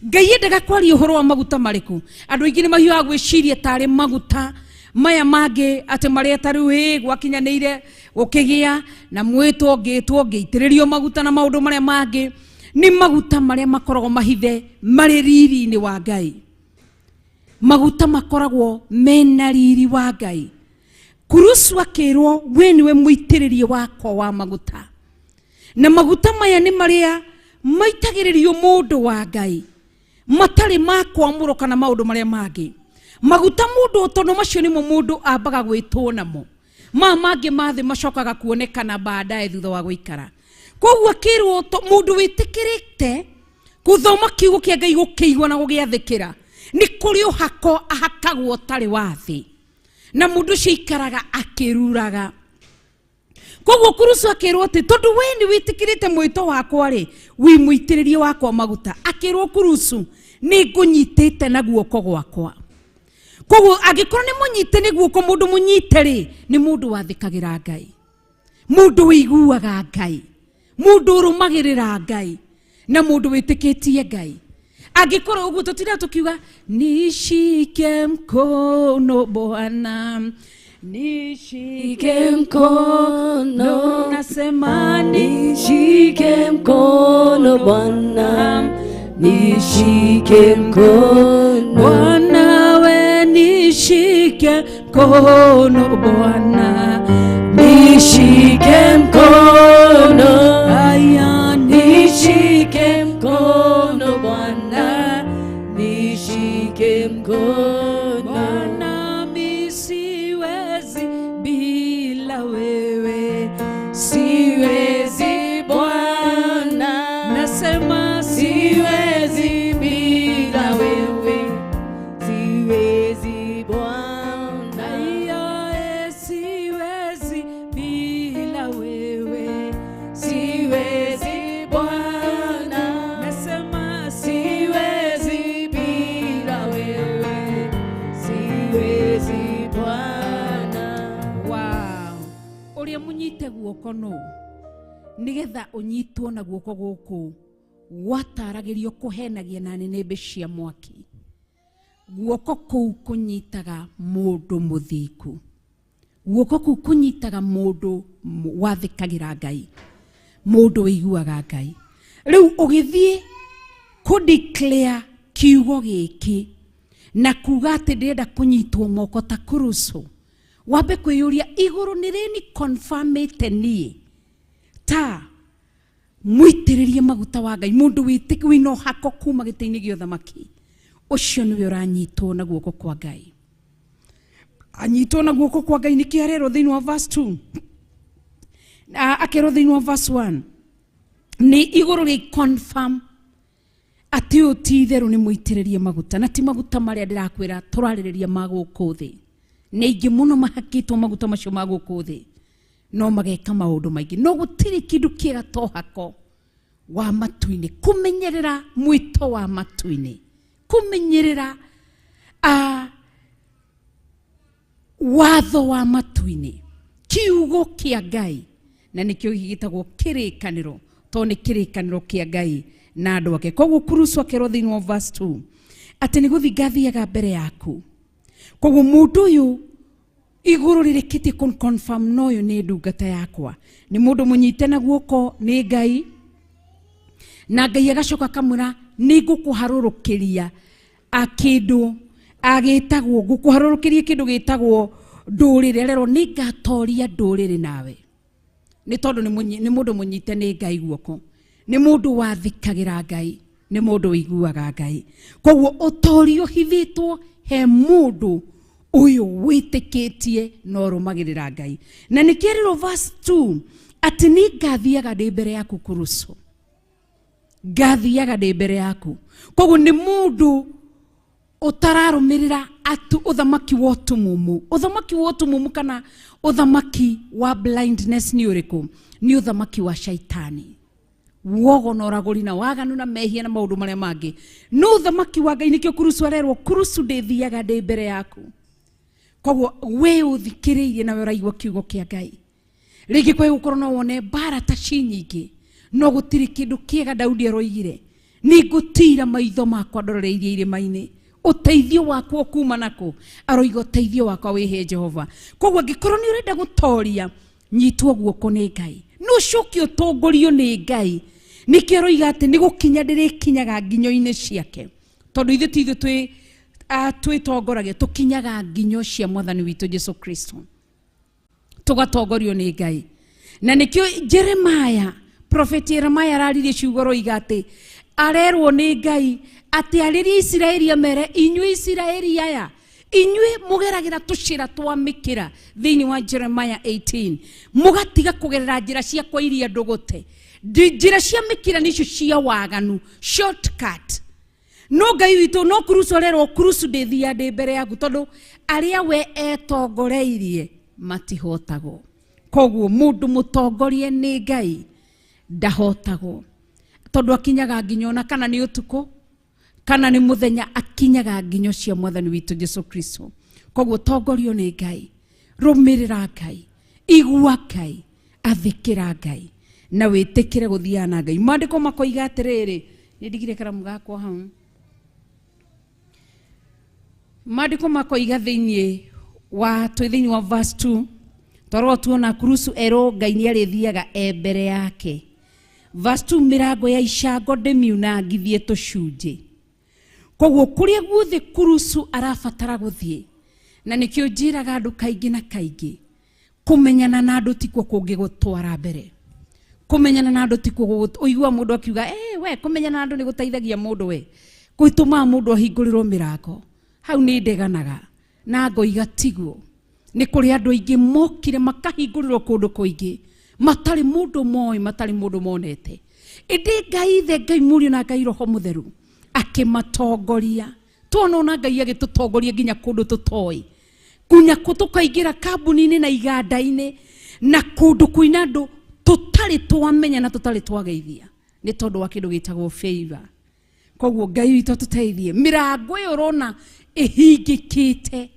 Ngai endaga kwaria ũhoro wa maguta marĩkũ? Andũ aingĩ nĩ mahiũhaga gwĩciria tarĩ maguta maya mangĩ atĩ marĩa ta rĩu ĩ gwakinyanĩire gũkĩgĩa na mwĩtwo ngĩtwo ngĩitĩrĩrio maguta na maũndũ marĩa mangĩ. Nĩ maguta marĩa makoragwo mahithe marĩ riri-inĩ wa Ngai, maguta makoragwo mena riri wa Ngai. Kurusu akĩrwo we nĩwe mũitĩrĩrie wakwa wa maguta, na maguta maya nĩ marĩa maitagĩrĩrio mũndũ wa Ngai matarĩ ma kwamũrwo kana maũndũ marĩa mangĩ. Maguta mũndũ tondũ macio nĩmo mũndũ ambaga gwĩtwo namo, maya mangĩ ma thĩ macokaga kuonekana baadaye thutha wa gũikara. Koguo akĩrwo mũndũ wĩtĩkĩrĩte gũthoma kiugo kĩa Ngai, gũkĩigua na gũgĩathĩkĩra, nĩ kũrĩ ũhako ahakagwo ũtarĩ wa thĩ, na mũndũ ũcio aikaraga akĩruraga. Koguo kurusu akĩrwo atĩ tondũ we nĩ wĩtĩkĩrĩte mwĩto wakwa rĩ, wĩ mũitĩrĩrie wakwa maguta. Akĩrwo kurusu nĩ ngũnyitĩte na guoko gwakwa. Koguo angĩkorwo nĩ mũnyite nĩ guoko, mũndũ mũnyite rĩ, nĩ mũndũ wathĩkagĩra Ngai, mũndũ wĩiguaga Ngai, mũndũ ũrũmagĩrĩra Ngai, na mũndũ wĩtĩkĩtie Ngai. Angĩkorwo ũguo tũtinda tũkiuga nishike mkono Bwana Nishike Nishike mkono, nasema nishike mkono Bwana, nishike mkono. Bwana we nishike mkono Bwana, Nishike mkono, haya nishike mkono Bwana, nishike mkono. Bwana mi siwezi bila wewe, siwezi Siwezi Bwana, nasema siwezi bila wewe, siwezi Bwana, Aiya, siwezi bila wewe, siwezi Bwana, nasema siwezi bila wewe, siwezi Bwana. Wow. Ũrĩa mũnyite guoko nũ nĩgetha ũnyitwo na guoko gũkũ gwataragĩrio kũhenagia na nĩnĩmbĩ cia mwaki. Guoko kũu kũnyitaga mũndũ mũthingu, guoko kũu kũnyitaga mũndũ wathĩkagĩra Ngai, mũndũ ũiguaga Ngai. Rĩu ũgĩthiĩ kũ declare kiugo gĩkĩ na kuga atĩ ndĩrenda kũnyitwo moko ta kurusu, wambe kwĩyũria igũrũ nĩ rĩni confirmĩte niĩ ta mũitĩrĩrie maguta wa Ngai, mũndũ wĩna ũhako kuma gĩtĩ-inĩ gĩa ũthamaki, ũcio nĩwe ũranyitwo na guoko kwa Ngai. Anyitwo na guoko kwa Ngai nĩkĩo arerwo thĩinĩ wa verse 2, akerwo thĩinĩ wa verse 1 nĩ igũrũ rĩ confirm atĩ ũyũ ti itherũ nĩ mũitĩrĩrie maguta, na ti maguta marĩa ndĩrakwĩra tũrarĩrĩria ma gũkũ thĩ. Nĩ aingĩ mũno mahakĩtwo maguta macio ma gũkũ thĩ, no mageka maũndũ maingĩ, no gũtirĩ kĩndũ kĩega ta ũhako wa matu-inĩ, kũmenyerera mwĩto wa matu-inĩ, kũmenyerera watho wa matu-inĩ, kiugo kĩa Ngai, na nĩkĩo gĩtagwo kĩrĩkanĩro, tondũ nĩ kĩrĩkanĩro kĩa Ngai na andũ ake. Koguo kurusu akerwo thĩinĩ wa verse 2 atĩ nĩ gũthiĩ ngathiaga mbere yaku. Koguo mũndũ ũyũ igũrũ rĩrĩkĩtie confirm no ũyũ nĩ ndungata yakwa, nĩ mũndũ mũnyite na guoko nĩ Ngai, na Ngai agacoka akamwĩra nĩ ngũkũharũrũkĩria kĩndũ agĩtagwo, ngũkũharũrũkĩria kĩndũ gĩtagwo ndũrĩrĩ, arerwo nĩ ngatoria ndũrĩrĩ nawe, nĩ tondũ nĩ mũndũ mũnyite nĩ Ngai guoko, nĩ mũndũ wathikagĩra Ngai, nĩ mũndũ ũiguaga Ngai. Koguo ũtorio ũhithĩtwo he mũndũ ũyũ wĩtĩkĩtie na ũrũmagĩrĩra Ngai. Na nĩkĩerĩrwo verse 2 atĩ nĩ ngathiaga ndĩ mbere yaku kurusu, ngathiaga ndĩ mbere yaku. Koguo nĩ mũndũ ũtararũmĩrĩra ũthamaki wa ũtumumu. Ũthamaki wa ũtumumu kana ũthamaki wa blindness nĩ ũrĩkũ? Nĩ ũthamaki wa shaitani, wogo na ũragũri na waganu na mehia na maũndũ marĩa mangĩ. No ũthamaki wa Ngai nĩkĩo kurusu arerwo kurusu ndĩthiaga ndĩ mbere yaku. Koguo we ũthikĩrĩirie nawe ũraigua kiugo kĩa Ngai, rĩngĩ kwĩ gũkorwo no wone mbara ta ci nyingĩ, no gũtirĩ kĩndũ kĩega Daudi aroigire, nĩ ngũtira maitho makwa ndorereirie irĩma-inĩ, ũteithio wakwa ũkuma nakũ? Aroiga ũteithio wakwa wĩhe Jehova. Koguo angĩkorwo nĩ ũrenda gũtoria, nyitwo guoko nĩ Ngai, no ũcoke ũtongorio nĩ Ngai. Nĩkĩo aroiga atĩ nĩ gũkinya ndĩrĩkinyaga nginyo-inĩ ciake, tondũ ithuĩ ti ithuĩ twĩtongoragia, tũkinyaga nginyo cia Mwathani witũ Jesu Kristo, tũgatongorio nĩ Ngai. Na nĩkĩo Jeremiah, prophet Jeremiah araririe ciugo aroiga atĩ arerwo nĩ Ngai atĩ arĩrie Isiraeli amere, inyuĩ Isiraeli aya, inyuĩ mũgeragĩra tũcĩra twa mĩkĩra thĩinĩ wa Jeremiah 18, mũgatiga kũgerera njĩra ciakwa iria ndũgũte. Njĩra cia mĩkĩra nĩcio cia waganu, shortcut. No Ngai witũ no kurusu arerwo kurusu ndĩthiaga ndĩ mbere yaku, tondũ arĩa we etongoreirie matihotagwo. Koguo mũndũ mũtongorie nĩ Ngai ndahotagwo, tondũ akinyaga nginya ona kana nĩ ũtukũ kana nĩ mũthenya, akinyaga nginyo cia Mwathani witũ Jesu Kristo. Koguo tongorio nĩ Ngai, rũmĩrĩra Ngai, igua Ngai, athĩkĩra Ngai, na wĩtĩkĩre gũthiaga na Ngai. Maandĩko makoiga atĩrĩrĩ, nĩ ndigire karamu gakwa hau. Maandĩko makoiga thĩinĩ Wa twĩ thĩinĩ wa verse 2, twarora tuona kurusu erwo Ngai nĩ arĩthiaga e mbere yake. Verse 2, mĩrango ya icango ndĩmiunangithie tũcunjĩ. Koguo kũrĩa guothe kurusu arabatara gũthiĩ, na nĩkĩo njĩraga andũ kaingĩ na kaingĩ, kũmenyana na andũ tikuo kũngĩgũtwara mbere. Kũmenyana na andũ tikuo ũigua mũndũ akiuga, we kũmenyana na andũ nĩ gũteithagia mũndũ, we gũtũmaga mũndũ ahingũrĩrwo mĩrango. Hau nĩ ndeganaga na ngoiga tiguo. Nĩ kũrĩ andũ aingĩ mokire makahingũrĩrwo kũndũ kũingĩ matarĩ mũndũ moĩ, matarĩ mũndũ monete, ĩndĩ Ngai Ithe, Ngai Mũriũ na Ngai Roho Mũtheru akĩmatongoria. Tuona ona Ngai agĩtũtongoria nginya kũndũ tũtoĩ, kunya tũkaingĩra kambuni-inĩ na iganda-inĩ na kũndũ kwĩna andũ tũtarĩ twamenya na tũtarĩ twageithia, nĩ tondũ wa kĩndũ gĩtagwo favor. Koguo Ngai witũ atũteithie. Mĩrango ĩyo ũrona ĩhingĩkĩte,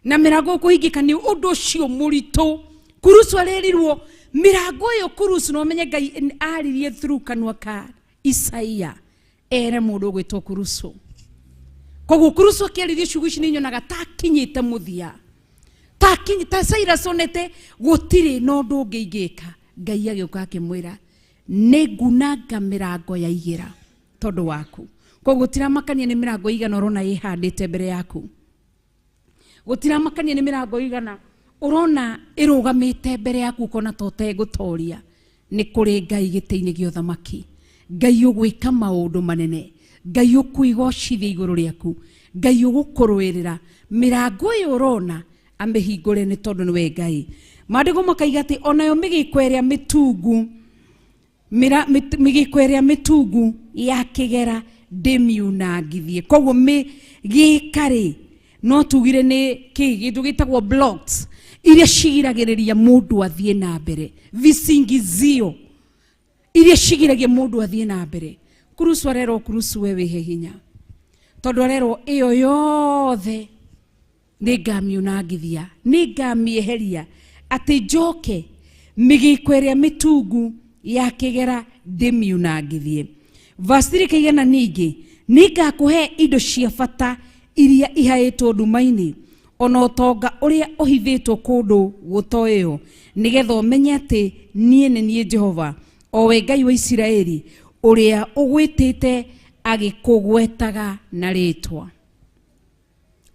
na mĩrango kũhingĩka nĩ ũndũ ũcio mũritũ. Kurusu arĩrirwo mĩrango ĩyo, kurusu no menye Ngai aririe through kanua ka Isaia ere mũndũ ũgwĩtwo kurusu. Koguo kurusu akĩarĩria ciugo ici nĩ nyonaga takinyĩte mũthia, ta Cyrus onete gũtirĩ na ũndũ ũngĩ ingĩka. Ngai agĩũka akĩmwĩra, nĩ ngunanga mĩrango ya igĩra tondũ waku. Koguo gũtiramakania nĩ mĩrango igana ũrona ĩhandĩte mbere yaku, gũtiramakania nĩ mĩrango igana ũrona ĩrũgamĩte mbere yaku ũkona ta ũtegũtoria. Nĩ kũrĩ Ngai gĩtĩ-inĩ gĩa ũthamaki, Ngai ũgwĩka maũndũ manene, Ngai ũkwĩgocithia igũrũ rĩaku, Ngai ũgũkũrũĩrĩra. Mĩrango ĩyo ũrona amĩhingũre nĩ tondũ nĩwe Ngai. Maandĩko makaiga atĩ onayo mĩgĩko ĩrĩa mĩtungu, mĩgĩko ĩrĩa mĩtungu ya kĩgera ndĩmiunangithie. Koguo mĩgĩka rĩ, no tugire nĩ kĩ kĩndũ gĩtagwo blocks iria cigiragĩrĩria mũndũ athiĩ na mbere, visingizio iria cigiragia mũndũ athiĩ na mbere. Kurusu arerwo, kurusu we wĩhe hinya, tondũ arerwo ĩyo yothe nĩ ngamiunangithia, nĩ ngamĩeheria, atĩ njoke mĩgĩko ĩrĩa mĩtungu ya kĩgera ndĩmiunangithie. Verse 3 kaigana ningĩ nĩ ngakũhe indo cia bata iria ihaĩtwo nduma-inĩ, ona ũtonga ũrĩa ũhithĩtwo kũndũ gũtoĩo, nĩgetha ũmenye atĩ niĩ nĩ niĩ Jehova, o we Ngai wa Isiraeli, ũrĩa ũgwĩtĩte agĩkũgwetaga na rĩtwa.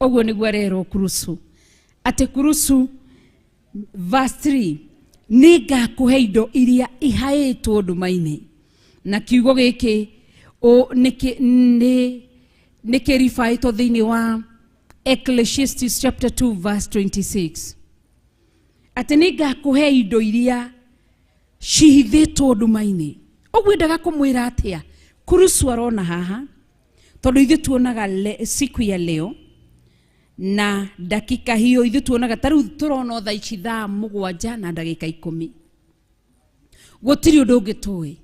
Ũguo nĩguo arerwo kurusu, atĩ kurusu verse 3, nĩ ngakũhe indo iria ihaĩtwo nduma-inĩ. Na kiugo gĩkĩ nĩ kĩribaĩtwo thĩinĩ wa Ecclesiastes chapter 2 verse 26, atĩ nĩ ngakũhe indo iria cihithĩtwo nduma-inĩ. Ũguo endaga kũmwĩra atĩa kurusu arona haha? Tondũ ithuĩ tuonaga siku ya leo na dakika hiyo, ithuĩ tuonaga ta rĩu tũrona thaa ici 7:10, gũtirĩ ũndũ ũngĩ tũĩ,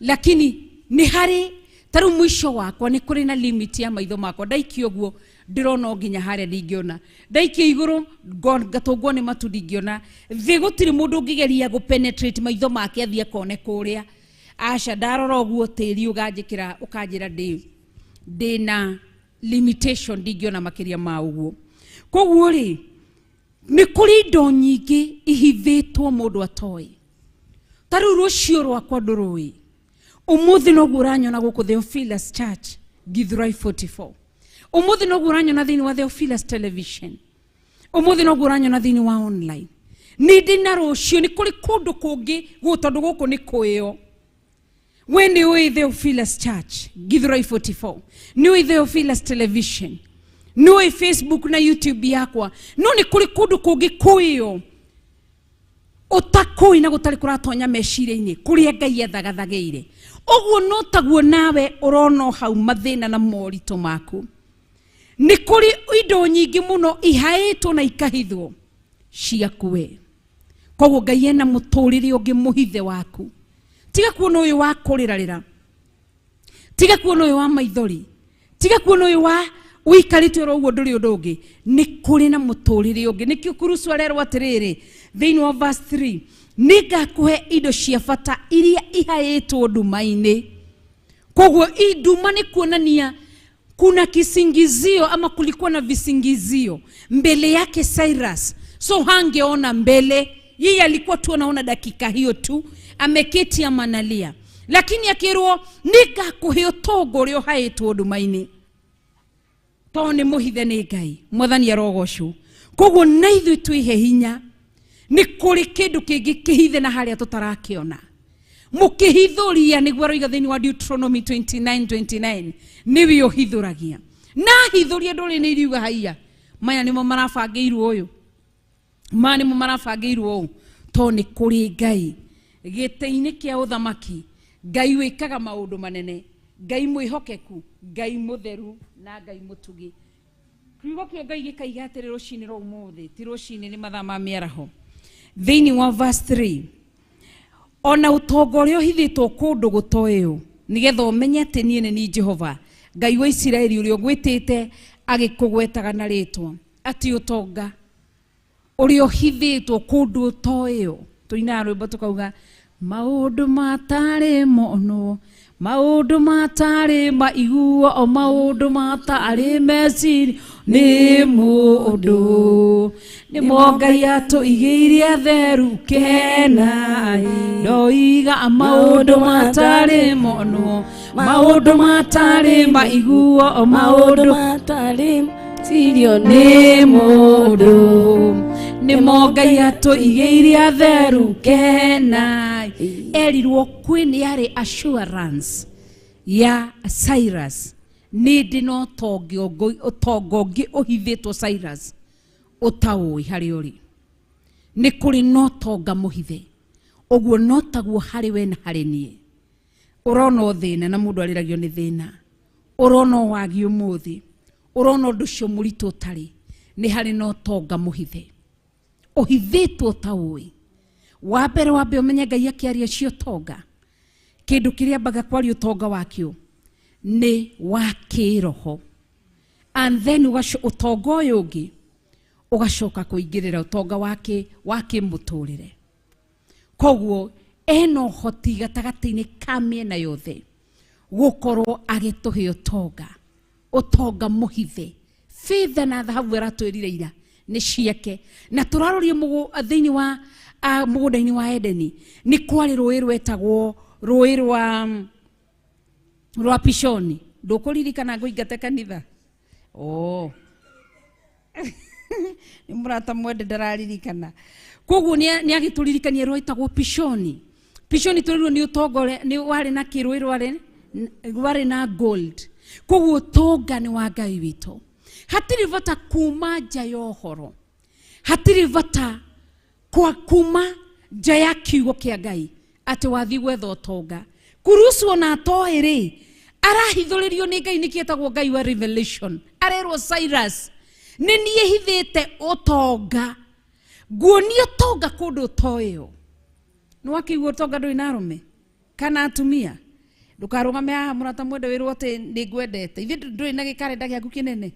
lakini nĩ harĩ ta rĩu mũico wakwa nĩ kũrĩ na limit ya maitho makwa. Ndaikia ũguo ndĩrona o nginya harĩa ndingĩona, ndaikia igũrũ ngatũngwo nĩ matu ndingĩona thĩ. Gũtirĩ mũndũ ũngĩgeria gũ penetrate maitho make athiĩ akone kũrĩa. Aca, ndarora ũguo tĩri ũganjĩkĩra ũkanjĩra ndĩ na limitation, ndingĩona makĩria ma ũguo. Koguo rĩ, nĩ kũrĩ indo nyingĩ ihithĩtwo mũndũ atoĩ. Ta rĩu rũciũ rwakwa ndũrũĩ. Ũmũthĩ noguo ũranyona gũkũ Theophilus Church Githurai 44, ũmũthĩ noguo ũranyona thĩinĩ wa Theophilus Television, ũmũthĩ noguo ũranyona thĩinĩ wa online. Nĩ ndĩ na rũciũ, nĩ kũrĩ kũndũ kũngĩ tondũ gũkũ nĩ kwĩo. We nĩ ũĩ Theophilus Church Githurai 44, nĩ ũĩ Theophilus Television, nĩ ũĩ Facebook na YouTube yakwa, no nĩ kũrĩ kũndũ kũngĩ kwĩo ũtakũĩ na gũtarĩ kũratonya meciria-inĩ kũrĩa Ngai athagathagĩire. Ũguo no taguo nawe ũrona o hau mathĩna na moritũ maku, nĩ kũrĩ indo nyingĩ mũno ihaĩtwo na ikahithwo ciaku we. Koguo Ngai ena mũtũrĩre ũngĩ mũhithe waku. Tiga kuona ũyũ wa kũrĩrarĩra, tiga kuona ũyũ wa maithori, tiga kuona ũyũ wa ũikarĩte oro ũguo ndũrĩ ũndũ ũngĩ. Nĩ kũrĩ na mũtũrĩre ũngĩ. Nĩkĩo kurusu arerwo atĩrĩrĩ thĩinĩ wa verse 3, nĩ ngakũhe indo cia bata iria ihaĩtwo nduma-inĩ. Koguo nduma nĩ kuonania Kuna kisingizio ama kulikuwa na visingizio mbele yake Cyrus, so hangeona mbele. Yeye alikuwa tu anaona dakika hiyo tu, ameketi amanalia, lakini akirwo nĩngakũhe ũtonga ũrĩa ũhaĩtwo nduma-inĩ, tondũ nĩ mũhithe nĩ Ngai. Mwathani arogocwo. Koguo na ithuĩ twĩhe hinya, nĩ kũrĩ kĩndũ kĩngĩ kĩhithe na harĩa tũtarakĩona. Mũkĩhithũria, nĩguo aroiga thĩinĩ wa Deuteronomy 29:29, nĩwe ũhithũragia. Na hithũria ndũrĩ nĩ iriuga haiya, maya nĩmo marabangĩirwo ũyũ, maya nĩmo marabangĩirwo ũũ. Tondũ nĩ kũrĩ Ngai gĩtĩ-inĩ kĩa ũthamaki, Ngai wĩkaga maũndũ manene, Ngai mwĩhokeku, Ngai mũtheru na Ngai mũtugi. Kiugo kĩa Ngai gĩkaiga atĩrĩ rũcinĩ rwa ũmũthĩ, ti rũcinĩ, nĩ mathaa ma mĩaraho, thĩinĩ wa verse 3, ona ũtonga ũrĩa ũhithĩtwo kũndũ gũtoĩũ, nĩgetha ũmenye atĩ niĩ nĩ niĩ Jehova Ngai wa Isiraeli ũrĩa ũgwĩtĩte agĩkũgwetaga na rĩtwa. Atĩ ũtonga ũrĩa ũhithĩtwo kũndũ ũtoĩũ. Tũinaga rwĩmbo tũkauga maũndũ matarĩ monwo, maũndũ matarĩ maiguo, o maũndũ matarĩ meciria nĩ mũndũ, nĩmo Ngai atũigĩire atheru kenai. Ndoiga maũndũ matarĩ monwo, maũndũ matarĩ maiguo, o maũndũ matarĩ cirio nĩ mũndũ, nĩmo Ngai atũigĩire atheru kenai. Erirwo kwĩ nĩ yarĩ assurance ya Cyrus, nĩ ndĩ na ũtonga ũngĩ ũhithĩtwo Cyrus ũtaũĩ harĩa ũrĩ. Nĩ kũrĩ na ũtonga mũhithe, ũguo no taguo harĩ we na harĩ niĩ. Ũrona o thĩna na mũndũ arĩragio nĩ thĩna, ũrona o wagi ũmũthĩ, ũrona ũndũ ũcio mũritũ ũtarĩ, nĩ harĩ na ũtonga mũhithe ũhithĩtwo ũtaũĩ. Wa mbere wambe ũmenye Ngai akĩaria cio ũtonga, kĩndũ kĩrĩa ambaga kwaria ũtonga wakĩo nĩ wa kĩroho, and then ũtonga ũyũ ũngĩ ũgacoka kũingĩrĩra ũtonga wa kĩmũtũrĩre. Koguo ena ũhoti gatagatĩ-inĩ ka mĩena yothe gũkorwo agĩtũhe ũtonga, ũtonga mũhithe. Betha na thahabu aratwĩrire ira nĩ ciake, na tũraroria thĩinĩ wa mũgũnda-inĩ wa Edeni nĩ kwarĩ rũĩ rwetagwo rũĩ rwa Pishoni. Ndũkũririkana ngũingate kanitha? Oh. Nĩ mũrata mwende ndararirikana. Koguo nĩ agĩtũririkania rwetagwo Pishoni. Pishoni tũrirwo nĩ ũtonga nĩ warĩ na kĩrũĩ rwarĩ na gold. Koguo ũtonga nĩ wa Ngai witũ. Hatirĩ bata kuma nja ya ũhoro, hatirĩ bata kwa kuma nja ya kiugo kĩa Ngai atĩ wathiĩ gwetha ũtonga. Kurusu ona atoĩ rĩ, arahithũrĩrio nĩ Ngai, nĩkĩo etagwo Ngai wa revelation. Arerwo Cyrus, nĩ niĩ hithĩte ũtonga, nguonia ũtonga kũndũ ũtoĩo. Nĩ wakĩigua ũtonga ndũrĩ na arũme kana atumia? Ndũkarũgame haha mũrata mwende wĩrwo atĩ nĩ ngwendete. Ithuĩ ndũrĩ na gĩkarenda gĩaku kĩnene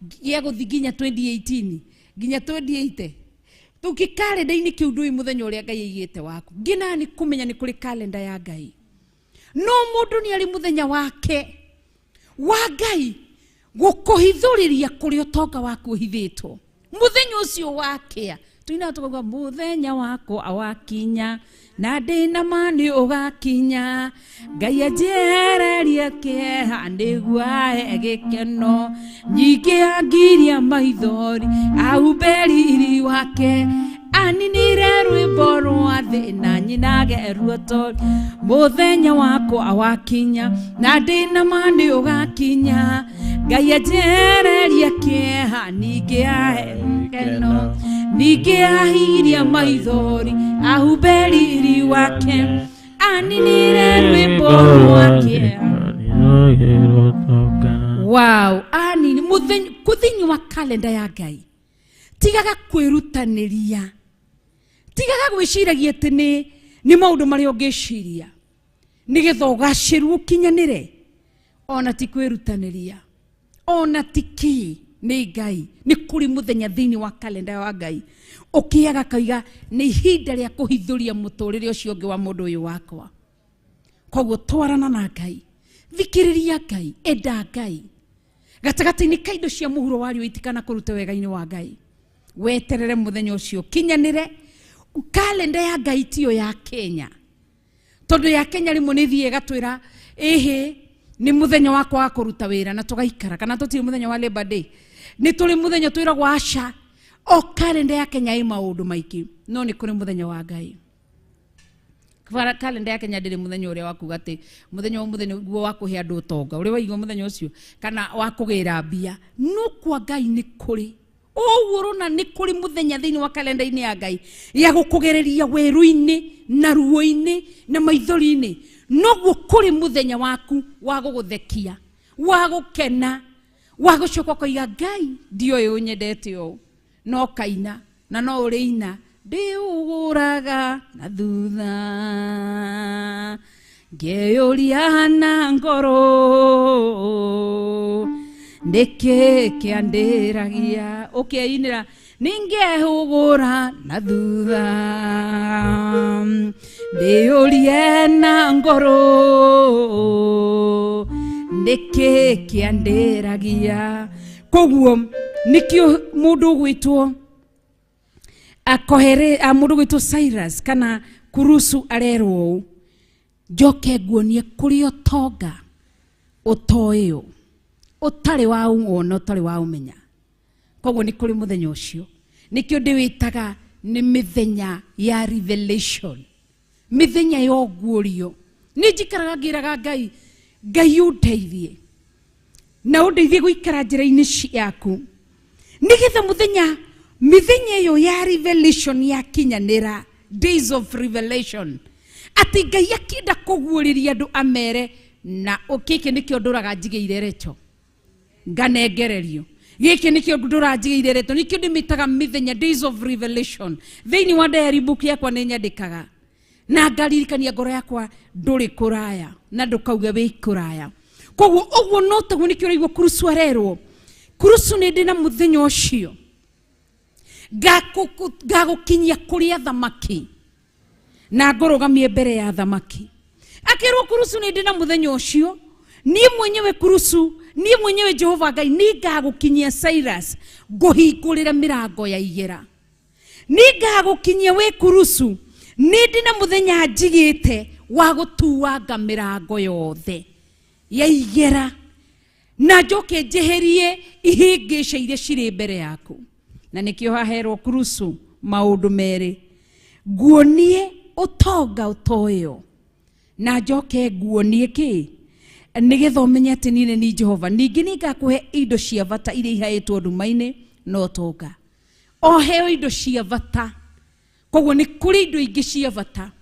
gĩa gũthiĩ nginya 2018 nginya 2080. Tũkĩ karenda-inĩ kĩu ndũĩ mũthenya ũrĩa Ngai aigĩte waku. Nginya nĩ kũmenya nĩ kũrĩ kalenda ya Ngai. No mũndũ nĩ arĩ mũthenya wake wa Ngai gũkũhithũrĩria kũrĩa ũtonga waku ũhithĩtwo. Mũthenya ũcio wakĩa tuinaga tũkauga mũthenya wakwa wakinya na ndĩna ma nĩ ũgakinya, Ngai anjehererie kĩeha nĩguo ahe gĩkeno, nyingĩ angiria maithori ahumbe riri wake, aninire rwĩmbo rwa thĩna nyinage ruotori. Mũthenya wakwa wakinya na ndĩna ma nĩ ũgakinya, Ngai anjehererie kĩeha ningĩ ahe gĩkeno, ningĩ ahiria maithori ahumbe riri wake, aninire rwĩmbo rwa kĩeha. Wow, anini mũthenya thĩinĩ wa kalenda ya Ngai. Tigaga kwĩrutanĩria, tigaga gwĩciragia atĩ nĩ maũndũ marĩa ũngĩciria nĩgetha ũgacĩru ũkinyanĩre. Ona ti kwĩrutanĩria, ona ti kĩ, nĩ Ngai. Nĩ kũrĩ mũthenya thĩinĩ wa kalenda wa Ngai ũkĩaga kaiga nĩ ihinda rĩa kũhithũria mũtũrĩre ũcio ũngĩ wa mũndũ ũyũ wakwa. Koguo twarana na Ngai, thikĩrĩria Ngai, enda Ngai. Gatagatĩ-inĩ ka indo cia mũhuro wa riũa itikana kũrute wega-inĩ wa Ngai. Weterere mũthenya ũcio kinyanĩre. Kalenda ya Ngai tiyo ya Kenya, tondũ ya Kenya rĩmwe nĩ thiĩ ĩgatwĩra ĩhĩ nĩ mũthenya wakwa wa kũruta wĩra na tũgaikara, kana tũtirĩ mũthenya wa Labor Day, nĩ tũrĩ mũthenya twĩragwo aca. O kalenda ya Kenya ĩ maũndũ maingĩ, no nĩ kũrĩ mũthenya wa Ngai. Kalenda ya Kenya ndĩrĩ mũthenya ũrĩa wa kuga atĩ mũthenya wa mũthenya guo wa kũhe andũ ũtonga ũrĩa waigua mũthenya ũcio kana wa kũgĩra mbia. No kwa Ngai nĩ kũrĩ ũguo ũrona, nĩ kũrĩ mũthenya thĩinĩ wa kalenda-inĩ ya Ngai ya gũkũgereria werũ-inĩ na ruo-inĩ na maithori-inĩ. Noguo kũrĩ mũthenya waku wa gũgũthekia, wa gũkena, wa gũcoka ũkoiga Ngai ndioĩ ũnyendete ũũ, no kaina na no ũrĩina ndĩũgũraga na thutha ngeyũria na ngoro nĩkĩ kĩandĩragia ũkeinĩra ningehũgũra na thutha ndĩyũrie na ngoro nĩkĩ kĩandĩragia. Koguo nĩkĩo mũndũ ũgwĩtwo akohere mũndũ ũgwĩtwo Cyrus kana Kurusu arerwo ũũ, njoke nguonie kũrĩ ũtonga ũtoĩo ũtarĩ wa wona ũtarĩ wa ũmenya. Koguo nĩ kũrĩ mũthenya ũcio, nĩkĩo ndĩwĩtaga nĩ mĩthenya ya revelation, mĩthenya ya ũguũrio. Nĩ njikaraga ngĩraga Ngai, Ngai ũndeithie na ũndeithie gũikara njĩra-inĩ ciaku, nĩgetha mũthenya mĩthenya ĩyo ya revelation yakinyanĩra, days of revelation, atĩ Ngai akĩenda kũguũrĩria andũ amere na gĩkĩ nĩkĩo ndũraga njigĩire recho nganengererio, gĩkĩ nĩkĩo ndũraga njigĩire reto, nĩkĩo ndĩmĩtaga mĩthenya days of revelation. Thĩinĩ wa diary book yakwa nĩ nyandĩkaga na ngaririkania ngoro yakwa ndũrĩ kũraya na ndũkauge wĩ kũraya. Koguo ũguo no taguo nĩkĩo ũraigua Kurusu arerwo, Kurusu nĩ ndĩ na mũthenya ũcio ngagũkinyia kũrĩ athamaki na ngũrũgamie mbere ya athamaki. Akĩrwo Kurusu nĩ ndĩ na mũthenya ũcio niĩ mwenyewe Kurusu, niĩ mwenyewe Jehova Ngai nĩngagũkinyia Cyrus, ngũhingũrĩre mĩrango ya igera, nĩngagũkinyia wĩ Kurusu, nĩ ndĩ na mũthenya njigĩte wa gũtuanga mĩrango yothe ya igera na njoke njeherie ihĩngĩca iria cirĩ mbere yaku. Na nĩkĩo haherwo Kurusu maũndũ merĩ, nguonie ũtonga ũtoĩo na njoke nguonie kĩ nĩgetha ũmenye atĩ niĩ nĩ niĩ Jehova. Ningĩ nĩngakũhe indo cia bata iria ihaĩtwo nduma-inĩ na ũtonga, o heo indo cia bata. Koguo nĩ kũrĩ indo ingĩ cia bata.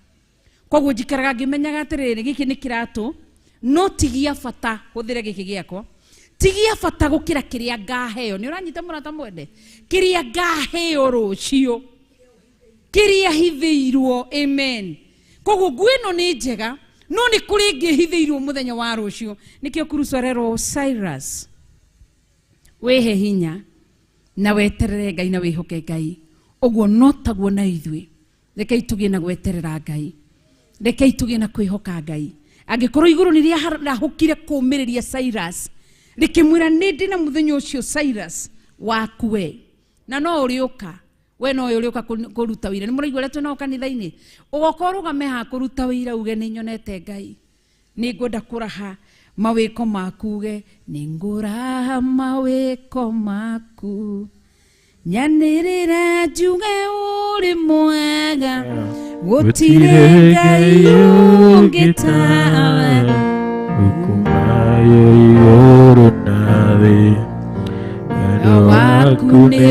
Koguo njikaraga ngĩmenyaga atĩrĩrĩ, gĩkĩ nĩ kĩratũ no ti gĩa bata, hũthĩre gĩkĩ gĩakwa, ti gĩa bata gũkĩra kĩrĩa ngaheo. Nĩ ũranyita mũrata mwende? Kĩrĩa ngaheo rũciũ, kĩrĩa hithĩirwo. Amen. Koguo nguo ĩno nĩ njega, no nĩ kũrĩ ĩngĩ ĩhithĩirwo mũthenya wa rũciũ. Nĩkĩo Kurusu arerwo Cyrus, wĩhe hinya na weterere Ngai na wĩhoke Ngai. Ũguo no taguo na ithuĩ, rekei tũgĩe na gweterera Ngai, rekei tũgĩe na kwĩhoka Ngai. Angĩkorwo igũrũ nĩ rĩarahũkire kũũmĩrĩria Cyrus rĩkĩmwĩra nĩ ndĩ na mũthenya ũcio Cyrus waku we, na no ũrĩũka we, no ũrĩũka kũruta wĩra. Nĩ mũraigua ũrĩa twĩnao kanitha-inĩ, ũgoka ũrũgame haha kũruta wĩra uge nĩ nyonete Ngai, nĩ ngwenda kũraha mawĩko maku, uge nĩ ngũraha mawĩko maku, nyanĩrĩre njuge ũrĩ mwega, gũtirĩ Ngai ũngĩ tawe. Ukumayo igũrũ na thĩ, wendo waku nĩ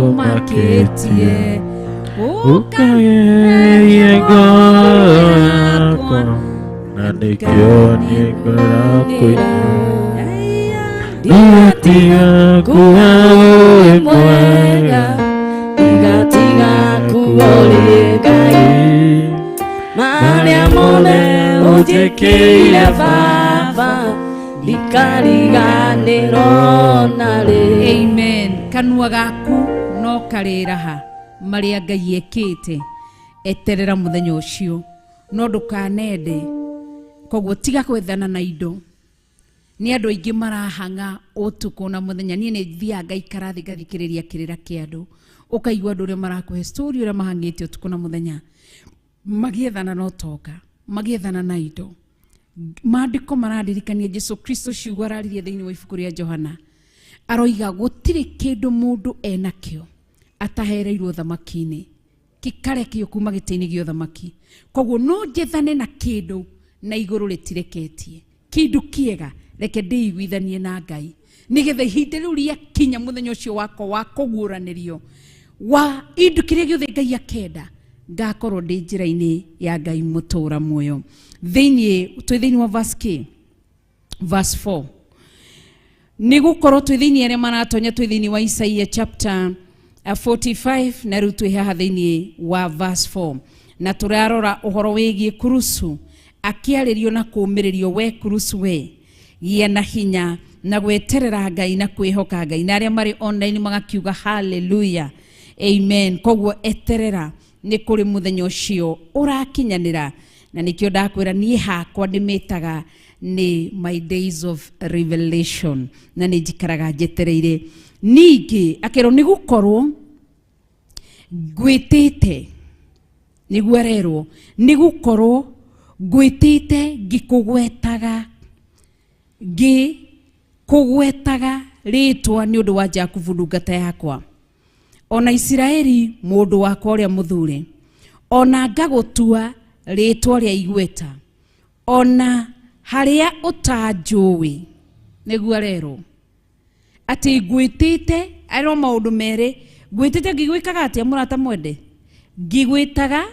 ũmakĩtie, ũkageria ngoro yakwa, na nĩkĩo niĩ ngũrakũina. Ndigatiga kuga ũrĩ mwega, Ndigatiga kuga ũrĩ Ngai, marĩa mothe ũnjĩkĩire Baba, ndikariganĩrwo narĩ. Amen. Kanua gaku no karĩraha marĩa Ngai ekĩte, eterera mũthenya ũcio, no ndũkanende. Koguo tiga gwethana na indo, Nĩ andũ aingĩ marahang'a ũtukũ na mũthenya. Niĩ nĩ thiaga ngaikara thĩ ngathikĩrĩria kĩrĩra kĩa andũ, ũkaigua andũ ũrĩa marakũhe story ũrĩa mahang'ĩte ũtukũ na mũthenya magĩethana na ũtonga, magĩethana na indo. Maandĩko marandirikania Jesu Kristo ciugo araririe thĩinĩ wa ibuku rĩa Johana, aroiga gũtirĩ kĩndũ mũndũ enakĩo atahereirwo thamaki-inĩ, kĩkarekio kuma gĩtĩ-inĩ gĩa ũthamaki. Koguo no njethane na kĩndũ na igũrũ rĩtireketie kĩndũ kĩega, reke ndĩiguithanie na Ngai nĩgetha ihinda rĩu rĩakinya, mũthenya ũcio wakwa wa kũguũranĩrio wa indo kĩrĩa gĩothe Ngai akenda, ngakorwo ndĩ njĩra-inĩ ya Ngai mũtũra muoyo. Thĩinĩ twĩ thĩinĩ wa verse k verse 4, nĩ gũkorwo twĩ thĩinĩ arĩa maratonya, twĩ thĩinĩ wa Isaia chapter 45, na rĩu twĩ haha thĩinĩ wa verse 4, na tũrarora ũhoro wĩgiĩ Kurusu akĩarĩrio na kũũmĩrĩrio. We Kurusu, we gĩa na hinya na gweterera Ngai na kwĩhoka Ngai. Na arĩa marĩ online magakiuga haleluya, amen. Koguo eterera, nĩ kũrĩ mũthenya ũcio ũrakinyanĩra, na nĩkĩo ndakwĩra niĩ hakwa ndĩmĩtaga nĩ my days of revelation, na nĩ njikaraga njetereire. Ningĩ akerwo nĩ gũkorwo ngwĩtĩte, nĩguo arerwo, nĩ gũkorwo ngwĩtĩte ngĩkũgwetaga rĩtwa nĩ ũndũ wa Jakubu ndungata yakwa, ona Isiraeli mũndũ wakwa ũrĩa mũthure, ona ngagũtua rĩtwa rĩa igweta ona harĩa ũtanjũĩ. Nĩguo arerwo atĩ ngwĩtĩte, arĩ maũndũ merĩ, ngwĩtĩte ngĩgwĩkaga atĩa, mũrata mwende? Ngĩgwĩtaga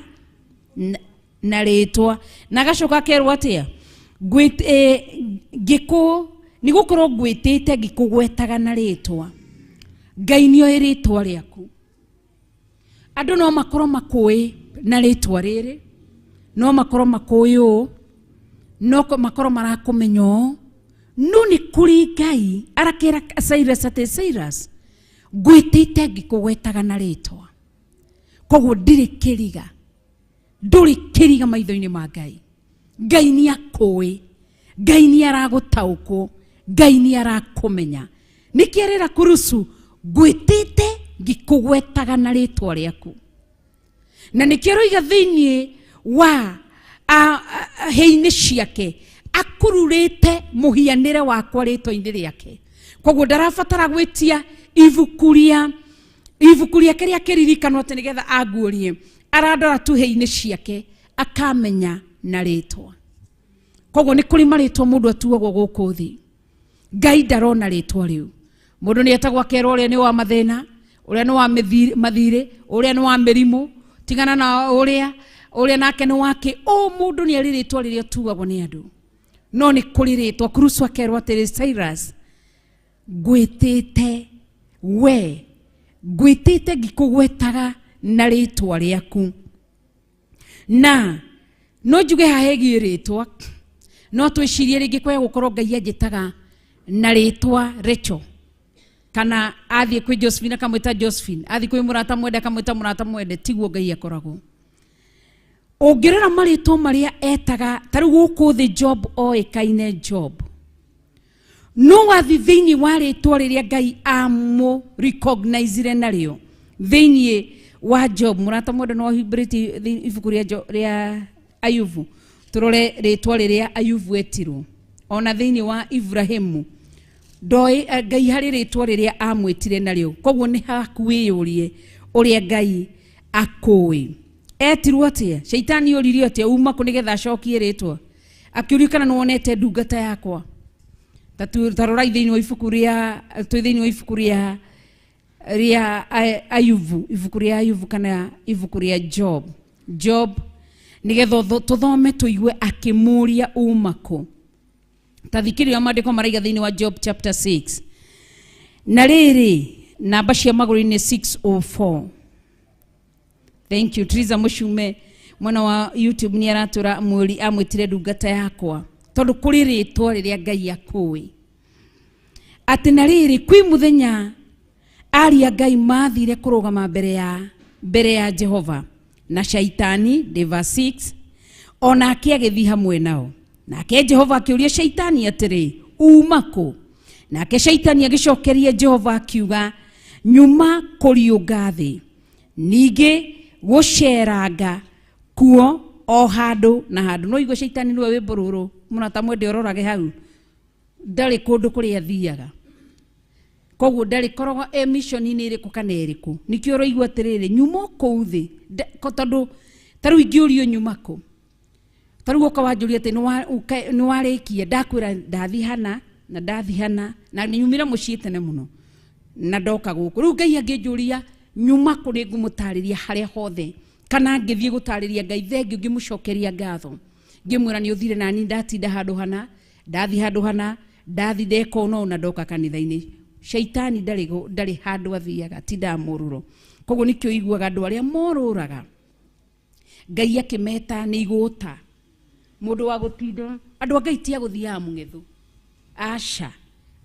na rĩtwa. Na agacoka akerwo atĩa? Ngĩkũ nĩ gũkorwo ngwĩtĩte ngĩkũgwetaga na rĩtwa. Ngai nĩoĩ rĩtwa rĩaku. Andũ no makorwo makũĩ na rĩtwa rĩrĩ, no makorwo makũĩ ũũ, no makorwo marakũmenya ũũ, no nĩ kũrĩ Ngai. Arakĩra Cyrus atĩ, Cyrus, ngwĩtĩte ngĩkũgwetaga na rĩtwa. Koguo ndirĩ kĩriga, ndũrĩ kĩriga maitho-inĩ ma Ngai. Ngai nĩ akũĩ, Ngai nĩ aragũtaũkwo, Ngai nĩ arakũmenya. Nĩkĩ arĩra Kurusu, ngwĩtĩte ngĩkũgwetaga na rĩtwa rĩaku? Na nĩkĩo aroiga thĩinĩ wa hĩ-inĩ ciake akururĩte mũhianĩre wakwa rĩtwa-inĩ rĩake. Koguo ndarabatara gwĩtia ibuku rĩa ibuku rĩake rĩa kĩririkano atĩ nĩgetha anguũrie. Arandora tu hĩ-inĩ ciake akamenya na rĩtwa. Koguo nĩ kũrĩ marĩtwa mũndũ atuagwo gũkũ thĩ, Ngai ndarona rĩtwa rĩu. Mũndũ nĩ etagwo akerwo ũrĩa nĩ wa mathĩna, ũrĩa nĩ wa mathirĩ, ũrĩa nĩ wa mĩrimũ, tigana na ũrĩa, ũrĩa nake nĩ wake. O mũndũ nĩ arĩ rĩtwa rĩrĩa atuagwo nĩ andũ, no nĩ kũrĩ rĩtwa Kurusu akerwo atĩrĩ, Cyrus, ngwĩtĩte, we ngwĩtĩte ngĩkũgwetaga na rĩtwa rĩaku. Na no njuge haha hegiĩ rĩtwa, no twĩcirie rĩngĩ kwaya gũkorwo Ngai anjĩtaga na rĩtwa Rachel, kana athiĩ kwĩ Josephine akamwĩta Josephine, athiĩ kwĩ mũrata mwende akamwĩta mũrata mwende. Tiguo Ngai akoragwo. Ũngĩrora marĩtwa marĩa etaga ta rĩu gũkũ thĩ, Job oĩkaine Job, no wathi thĩinĩ wa rĩtwa rĩrĩa Ngai amũ recognizire narĩo thĩinĩ wa Job. Mũrata mwende, no humbũrĩtie ibuku rĩa rĩa Ayubu, tũrore rĩtwa rĩrĩa Ayubu etirwo. Ona thĩinĩ wa Ibrahimu ndoĩ Ngai harĩ rĩtwa rĩrĩa amwĩtire narĩo. Koguo nĩ haku wĩyũrie ũrĩa Ngai akũĩ. Etirwo atĩa? Shaitani oririe atĩa, uma kũ? Nĩgetha acokie rĩtwa akĩũrio kana nĩwonete ndungata yakwa. Ta rorai thĩinĩ wa ibuku rĩa, twĩ thĩinĩ wa ibuku rĩa Ayubu, ibuku rĩa Ayubu kana ibuku rĩa Job, Job, nĩgetha tũthome tũigue akĩmũria uma kũ. Ta thikĩrĩria maandĩko maraiga thĩinĩ wa Job chapter 6, na rĩrĩ namba cia magũrũ-inĩ 604. Thank you, Triza Mũcume mwena wa YouTube nĩ aratũra mwĩri amwĩtire ndungata yakwa, tondũ kũrĩ rĩtwa rĩrĩa Ngai akũĩ. Atĩ na rĩrĩ, kwĩ mũthenya aria Ngai mathire kũrũgama mbere ya Jehova, na Shaitani, ndĩ verse 6, onake agĩthiĩ hamwe nao. Nake Jehova akĩũria Shaitani atĩrĩ, Uma kũ? Nake Shaitani agĩcokeria Jehova akiuga, nyuma kũriũnga thĩ, ningĩ gũceranga kuo o handũ na handũ. No igua Shaitani nĩwe wĩ mbũrũrũ mũrata mwende, ũrorage hau, ndarĩ kũndũ kũrĩa athiaga, koguo ndarĩ koragwo e mission-inĩ ĩrĩkũ kana ĩrĩkũ. Nĩkĩo ũraigua atĩrĩrĩ, nyuma o kũu thĩ, tondũ ta rĩu ingĩũrio nyuma kũ, ta rĩu ũka wanjũria atĩ nĩwarĩkia, ndakwĩra ndathi hana na ndathi hana na nyumire mũciĩ tene mũno na ndoka gũkũ. Rĩu Ngai angĩnjũria nyuma kũ, nĩ ngũmũtarĩria harĩa hothe, kana ngĩthiĩ gũtarĩria Ngai thengio, ngĩmũcokeria ngatho, ngĩmwĩra nĩ ũthire nani, ndatinda handũ hana, ndathi handũ hana, ndathi ndeka ũũ na ndoka kanitha-inĩ. Shaitani ndarĩ handũ athiaga, tindaga mũrũro. Koguo nĩkĩo iguaga andũ arĩa morũraga Ngai akĩmeta nĩ igũta, mũndũ wa gũtinda, andũ a Ngai ti a gũthiaga mũng'etho, aca,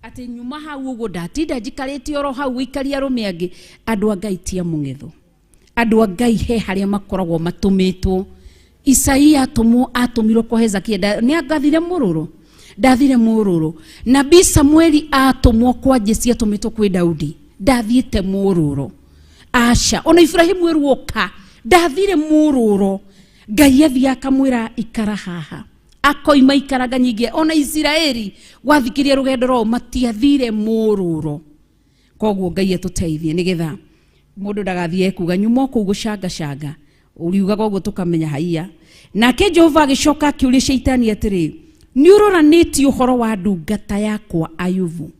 atĩ nyuma hau ũguo ndatinda njikarĩte oro hau gũikaria arũme angĩ. Andũ a Ngai ti a mũng'etho, andũ a Ngai he harĩa makoragwo matũmĩtwo. Isaia atũmwo, atũmirwo kwa Hezekia, nĩ angathire mũrũrũ, ndathire mũrũrũ. Nabii Samueli atũmwo kwa Jesi, atũmĩtwo kwĩ Daudi, ndathiĩte mũrũrũ, aca. Ona Ibrahimu erwoka, ndathire mũrũrũ, Ngai athiĩ akamwĩra ikara haha, akoima ikaranga nyingĩ. Ona Isiraeli gwathikiria rũgendo rwao matiathire mũrũrũ. Koguo Ngai atũteithie nĩgetha mũndũ ndagathiĩ ekuga nyuma o kũu gũcangacanga, ũriugaga ũguo tũkamenya haiya. Nake Jehova agĩcoka akĩũria Shaitani atĩrĩ, nĩ ũroranĩtie ũhoro wa ndungata yakwa Ayubu,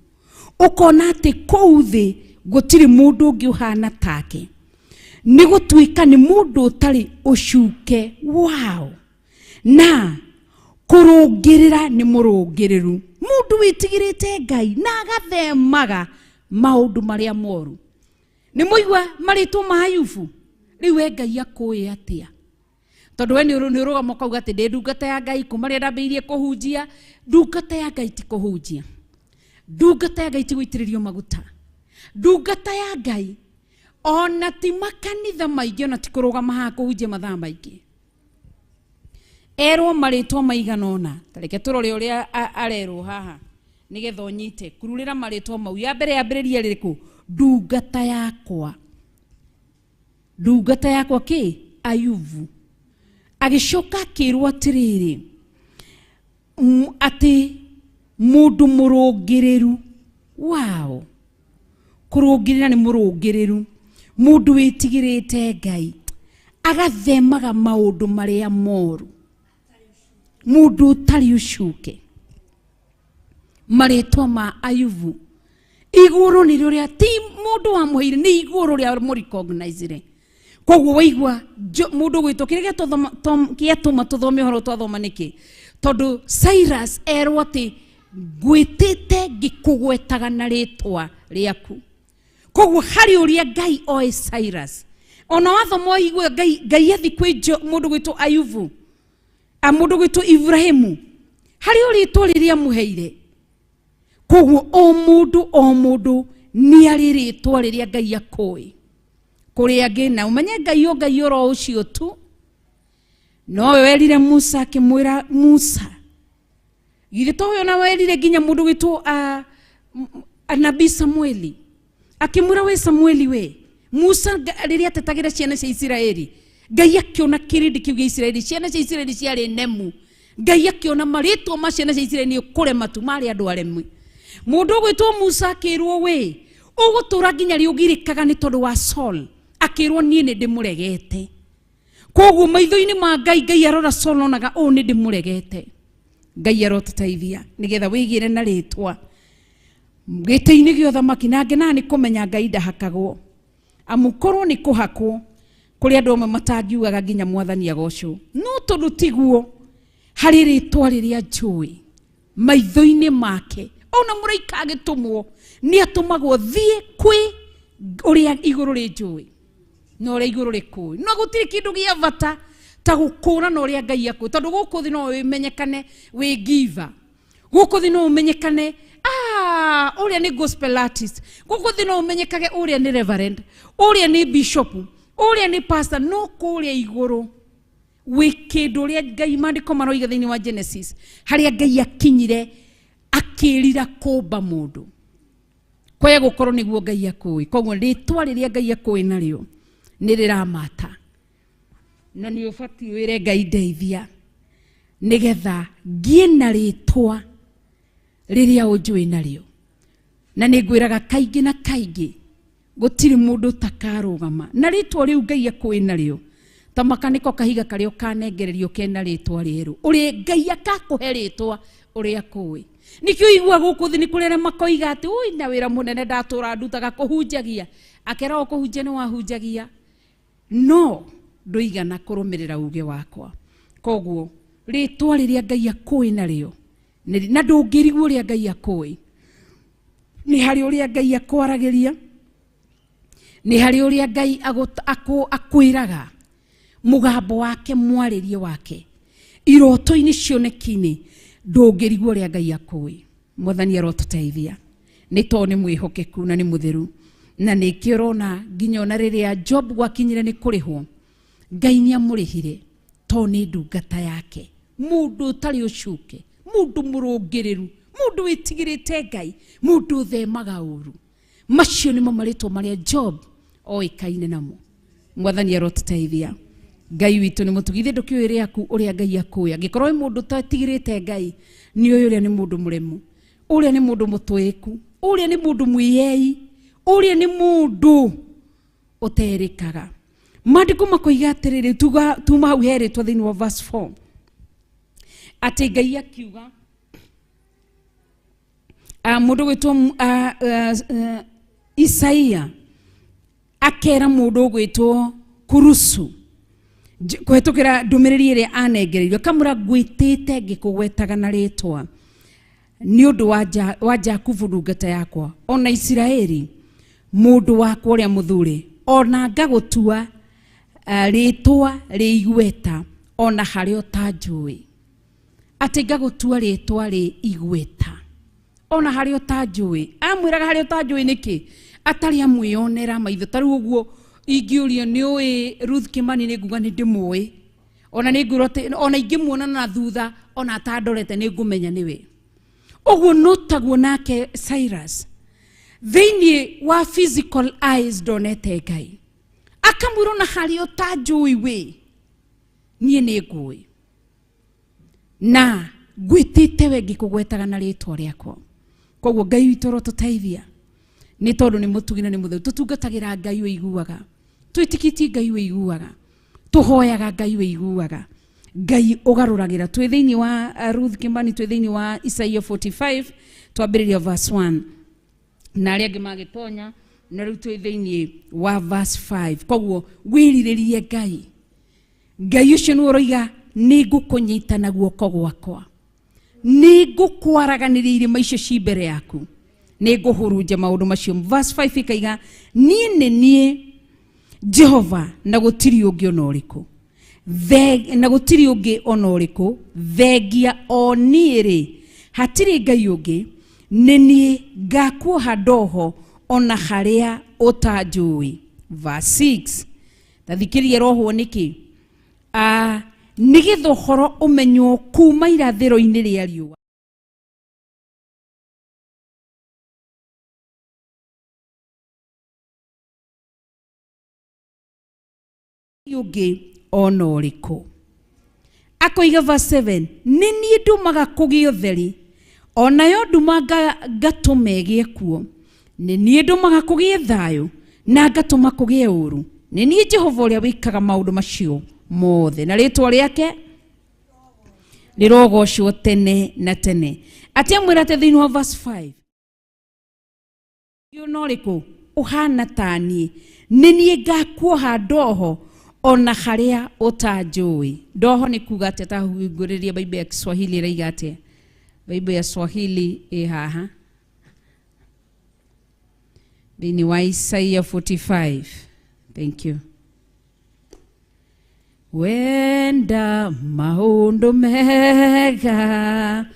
ũkona atĩ kũu thĩ gũtirĩ mũndũ ũngĩ ũhana take, nĩ gũtuĩka nĩ mũndũ ũtarĩ ũcuke wao, na kũrũngĩrĩra nĩ mũrũngĩrĩru, mũndũ wĩtigĩrĩte Ngai na agathemaga maũndũ marĩa moru. Nĩ mũigua marĩtwo ma Ayubu? Rĩu we Ngai akũĩ atĩa? Tondũ we nĩ ũrũgama ũkauga atĩ ndĩ ndungata ya Ngai kuma rĩrĩa ndambĩrĩirie kũhunjia. Ndungata ya Ngai ti kũhunjia, ndungata ya Ngai ti gũitĩrĩrio maguta, ndungata ya Ngai ona ti makanitha maingĩ, ona ti kũrũgama haha kũhunjia mathaa maingĩ. Erwo marĩtwa maigana ũna, ta reke tũrore ũrĩa arerwo haha nĩgetha ũnyite kururĩra marĩtwa mau. Ya mbere yambĩrĩria rĩrĩkũ? Ndungata yakwa, ndungata yakwa kĩ? Ayubu. Agĩcoka akĩrwo atĩrĩrĩ, atĩ mũndũ mũrũngĩrĩru wao, kũrũngĩrĩra nĩ mũrũngĩrĩru, mũndũ wĩtigĩrĩte Ngai agathemaga maũndũ marĩa moru, mũndũ ũtarĩ ũcuke. Marĩtwa ma Ayubu igũrũ nĩ rĩrĩa ti mũndũ wamũheire, nĩ igũrũ rĩa mũrecognizire. Koguo waigua mũndũ gwĩtwo kĩrĩa gĩatũma tũthome ũhoro twathoma nĩkĩ? Tondũ Cyrus erwo atĩ ngwĩtĩte ngĩkũgwetaga na rĩtwa rĩaku. Koguo harĩ ũrĩa Ngai oĩ Cyrus. Ona wathoma ũigue Ngai athi kwĩ mũndũ gwĩtwo Ayubu, mũndũ gwĩtwo Ibrahimu, harĩ ũrĩtwa rĩrĩa amũheire. Koguo o mũndũ o mũndũ nĩ arĩ rĩtwa rĩrĩa Ngai akũĩ kũrĩ angĩ, na ũmenye Ngai o Ngai oro ũcio tu nowe werire Musa, akĩmwĩra Musa, githĩ to we ona werire nginya mũndũ gwĩtwo nabii Samueli, akĩmwĩra we Samueli, we Musa rĩrĩa atetagĩra ciana cia Isiraeli, Ngai akĩona kĩrĩndĩ kĩu gĩa Isiraeli, ciana cia Isiraeli ciarĩ nemu, Ngai akĩona marĩtwa ma ciana cia Isiraeli nĩ kũrema tu, marĩ andũ aremi. Mũndũ ũgwĩtwo Musa akĩrwo we ũgũtũra nginya rĩ ũgirĩkaga nĩ tondũ wa Saul? Akĩrwo niĩ nĩ ndĩmũregete. Koguo maitho-inĩ ma Ngai, Ngai arora Saul onaga ũũ nĩ ndĩmũregete. Ngai arotũteithia nĩgetha wĩgĩre na rĩtwa gĩtĩ-inĩ gĩa ũthamaki. Na ngenaga nĩ kũmenya Ngai ndahakagwo, amu korwo nĩ kũhakwo kũrĩ andũ amwe matangiugaga nginya mwathani agocwo, no tondũ tiguo, harĩ rĩtwa rĩrĩa njũĩ maitho-inĩ make. Ona mũraika agĩtũmwo nĩ atũmagwo thiĩ kwĩ ũrĩa igũrũ rĩ njũĩ na ũrĩa igũrũ rĩkũĩ, no gũtirĩ kĩndũ gĩa bata ta gũkũra na ũrĩa Ngai akũĩ, tondũ gũkũ thĩ no ũmenyekane wĩ giver, gũkũ thĩ no ũmenyekane ũrĩa nĩ gospel artist, gũkũ thĩ no ũmenyekage ũrĩa nĩ reverend, ũrĩa nĩ bishop, ũrĩa nĩ pastor, no kũrĩa igũrũ wĩ kĩndũ ũrĩa Ngai maandĩko maroiga thĩinĩ wa Genesis, harĩa Ngai akinyire. Akĩrira kũmba mũndũ. Kwaya gũkorwo nĩguo Ngai akũĩ. Koguo rĩtwa rĩrĩa Ngai akũĩ narĩo nĩ rĩramata. Na nĩ ũbatiĩ wĩre Ngai ndeithia nĩgetha ngĩe na rĩtwa rĩrĩa ũnjũĩ narĩo. Na nĩ ngwĩraga kaingĩ na kaingĩ gũtirĩ mũndũ ũtakarũgama na rĩtwa rĩu Ngai akũĩ narĩo. Ta makanĩko kahiga karĩa ũkanengererio kena rĩtwa rĩerũ ũrĩa Ngai akakũhe rĩtwa ũrĩa akũĩ. Nĩkĩo igua gũkũ thĩ nĩ kũrĩ arĩa makoiga atĩ ui na wĩra mũnene ndatũra ndutaga kũhunjagia. Akeragwo kũhunjia nĩ wahunjagia, no ndũigana kũrũmĩrĩra uge wakwa. Koguo rĩtwa rĩrĩa Ngai akũĩ narĩo na ndũngĩrigwo ũrĩa Ngai akũĩ. Nĩ harĩ ũrĩa Ngai akwaragĩria, nĩ harĩ ũrĩa Ngai akwĩraga mũgambo wake, mwarĩrie wake, iroto-inĩ, cioneki-inĩ, ndũngĩrigwo ũrĩa Ngai akũĩ. Mwathani arotũteithia nĩ tondũ nĩ mwĩhokeku na nĩ mũtheru. Na nĩkĩo ũrona nginya ona rĩrĩa Job gwakinyire nĩ kũrĩhwo, Ngai nĩ amũrĩhire tondũ nĩ ndungata yake, mũndũ ũtarĩ ũcuke, mũndũ mũrũngĩrĩru, mũndũ wĩtigĩrĩte Ngai, mũndũ ũthemaga ũru. Macio nĩmo marĩtwa marĩa Job oĩkaine namo. Mwathani arotũteithia. Ngai witũ nĩ mũtugi. Ithe ndũkĩũĩ rĩaku ũrĩa Ngai akũĩ. Angĩkorwo wĩ mũndũ ũtetigĩrĩte Ngai, nĩ ũĩ ũrĩa nĩ mũndũ mũremu, ũrĩa nĩ mũndũ mũtũĩku, ũrĩa nĩ mũndũ mwĩyei, ũrĩa nĩ mũndũ ũterĩkaga. Maandĩko makoiga atĩrĩrĩ, tuma hau herĩtwo thĩinĩ wa verse 4 atĩ Ngai akiuga mũndũ gwĩtwo Isaia akera mũndũ ũgwĩtwo Kurusu kũhetũkĩra ndũmĩrĩri ĩrĩa anengereirio, akamwĩra ngwĩtĩte ngĩkũgwetaga na rĩtwa nĩ ũndũ wa Jakubu ndungata yakwa, ona Isiraeli mũndũ wakwa ũrĩa mũthure, ona ngagũtua rĩtwa rĩ igweta ona harĩa ũtanjũĩ. Atĩ ngagũtua rĩtwa rĩ igweta ona harĩa ũtanjũĩ. Amwĩraga harĩa ũtanjũĩ nĩkĩ? Atarĩ amwĩonera maitho. Ta rĩu ũguo ingĩũrio nĩ ũĩ Ruth Kimani, nĩ nguga nĩ ndĩmũĩ. Ona nĩ ngwĩrwo atĩ ona ingĩmuona na thutha ona atandorete nĩ ngũmenya nĩwe. Ũguo no taguo nake Cyrus thĩinĩ wa physical eyes ndonete Ngai, akamwĩra ona harĩa ũtanjũĩ wĩ niĩ nĩ ngũĩ na ngwĩtĩte we ngĩkũgwetaga na rĩtwa rĩakwa. Koguo Ngai witũ arotũteithia nĩ tondũ nĩ mũtugi na nĩ mũtheru. Tũtungatagĩra Ngai ũiguaga, twĩtĩkĩtie Ngai ũiguaga, tũhoyaga Ngai ũiguaga, Ngai ũgarũragĩra. Twĩ thĩinĩ wa Ruth Kimani, twĩ thĩinĩ wa Isaia 45, twambĩrĩria verse 1 na arĩa angĩ magĩtonya, na rĩu twĩ thĩinĩ wa verse 5. Koguo wĩrirĩrie Ngai. Ngai ũcio nĩwe ũroiga nĩ ngũkũnyita na guoko gwakwa, nĩ ngũkwaraganĩria irĩma icio ci mbere yaku, nĩ ngũhurunja maũndũ macio. Verse 5 ĩkaiga niĩ nĩ niĩ Jehova na gũtirĩ ũngĩ ona ũrĩkũ, na gũtirĩ ũngĩ ona ũrĩkũ thengia o niĩ rĩ, hatirĩ Ngai ũngĩ, nĩ niĩ ngakuoha ndoho ona harĩa ũtanjũĩ. Verse 6, tathikĩrĩria rohwo nĩkĩ? Nĩgetha ũhoro ũmenywo kuma irathĩro-inĩ rĩa riũa ũngĩ ona ũrĩkũ. Akoiga verse 7, nĩ niĩ ndũmaga kũgĩe ũtheri, onayo nduma ngatũma ĩgĩe kuo. Nĩ niĩ ndũmaga kũgĩe thayũ na ngatũma kũgĩe ũũru. Nĩ niĩ Jehova ũrĩa wĩkaga maũndũ macio mothe, na rĩtwa rĩake rĩrogocwo tene na tene. Atĩ amwĩra atĩ thĩinĩ wa verse 5, ũyũ no ũrĩkũ ũhana ta niĩ? Nĩ niĩ ngakuoha ndoho ona harĩa ũtanjũĩ. Ndoho nĩ kuga atĩa? Ta hingũrĩria Bible ya Kiswahili ĩraiga atĩa? Bible ya Swahili ĩ haha thĩinĩ wa Isaiah 45. Thank you. Wenda maũndũ mega,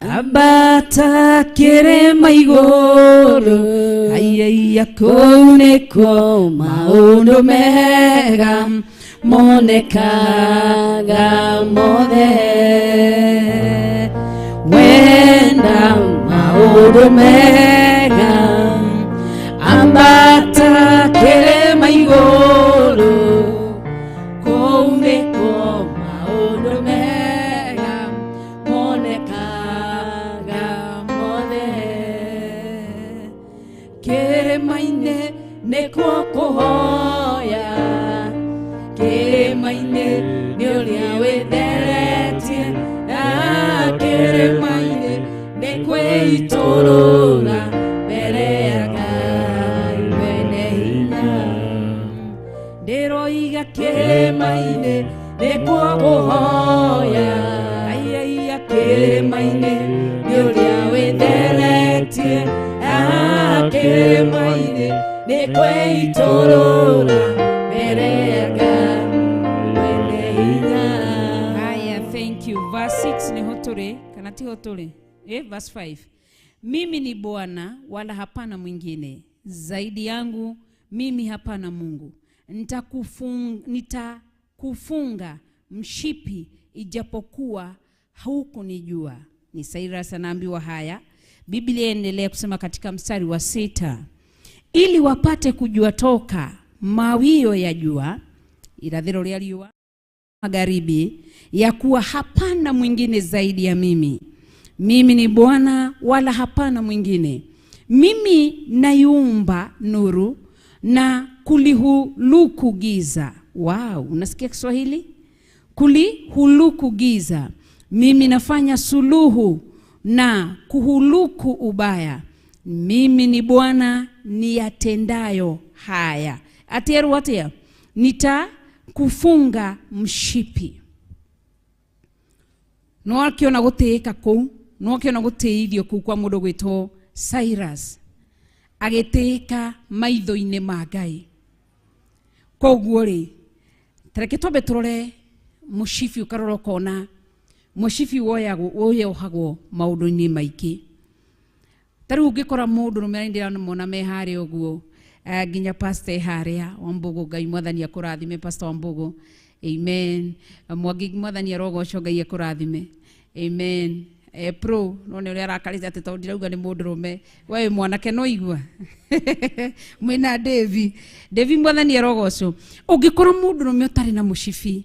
ambata kĩrĩma igũrũ, aiaia kũu nĩkuo maũndũ mega monekaga mothe. Wenda Maũndũ mega. Ambata kĩrĩma igũrũ, kũu nĩkuo maũndũ mega monekaga mothe. Kĩrĩma-inĩ nĩkuo kũhoya, kĩrĩma-inĩ nĩ ũrĩa wĩtheretie, na kĩrĩma-inĩ nĩ kwĩitũrũra mbere ya Ngai mwene hinya. Ndĩroiga kĩrĩma-inĩ nĩkuo kũhoya, aiaia kĩrĩma-inĩ nĩ ũrĩa wĩtheretie, ah, kĩrĩma-inĩ nĩ kwĩitũrũra mbere ya Ngai mwene hinya. Haya, thank you. Verse 6 niho tũrĩ kana tiho tũrĩ? Verse 5. Mimi ni Bwana wala hapana mwingine, zaidi yangu mimi hapana Mungu. Nitakufunga mshipi ijapokuwa hukunijua. Ni Cyrus anaambiwa haya. Biblia endelea kusema katika mstari wa 6, ili wapate kujua toka mawio ya jua, irathĩro rĩa riũa magharibi, ya kuwa hapana mwingine zaidi ya mimi. Mimi ni Bwana wala hapana mwingine. Mimi naiumba nuru na kulihuluku giza. Wow, unasikia Kiswahili? Kulihuluku giza. Mimi nafanya suluhu na kuhuluku ubaya. Mimi ni Bwana niyatendayo haya. Atieru atia? Nitakufunga mshipi. No akiona gũtĩĩka kũu, no akiona gũtĩithio kũu kwa mũndũ gwĩtwo Cyrus, agĩtĩĩka maitho-inĩ ma Ngai. Koguo rĩ, tareke twambe tũrore mũcibi, ũkarora ũkona mũcibi woyohagwo maũndũ-inĩ maingĩ. Ta rĩu ũngĩkora mũndũ rũme ndĩramona me harĩa ũguo, nginya pastor e harĩa Wambugu, Ngai mwathani akũrathime pastor Wambugu, amen. Mwangi mwathani arogocwo, Ngai akũrathime, amen. Pro no nĩ ũrĩa arakarĩte atĩ tondũ ndirauga nĩ mũndũrũme, we wĩ mwanake no igua mwĩna Devi. Devi mwathani arogocwo. Ũngĩkora mũndũrũme ũtarĩ na mũcibi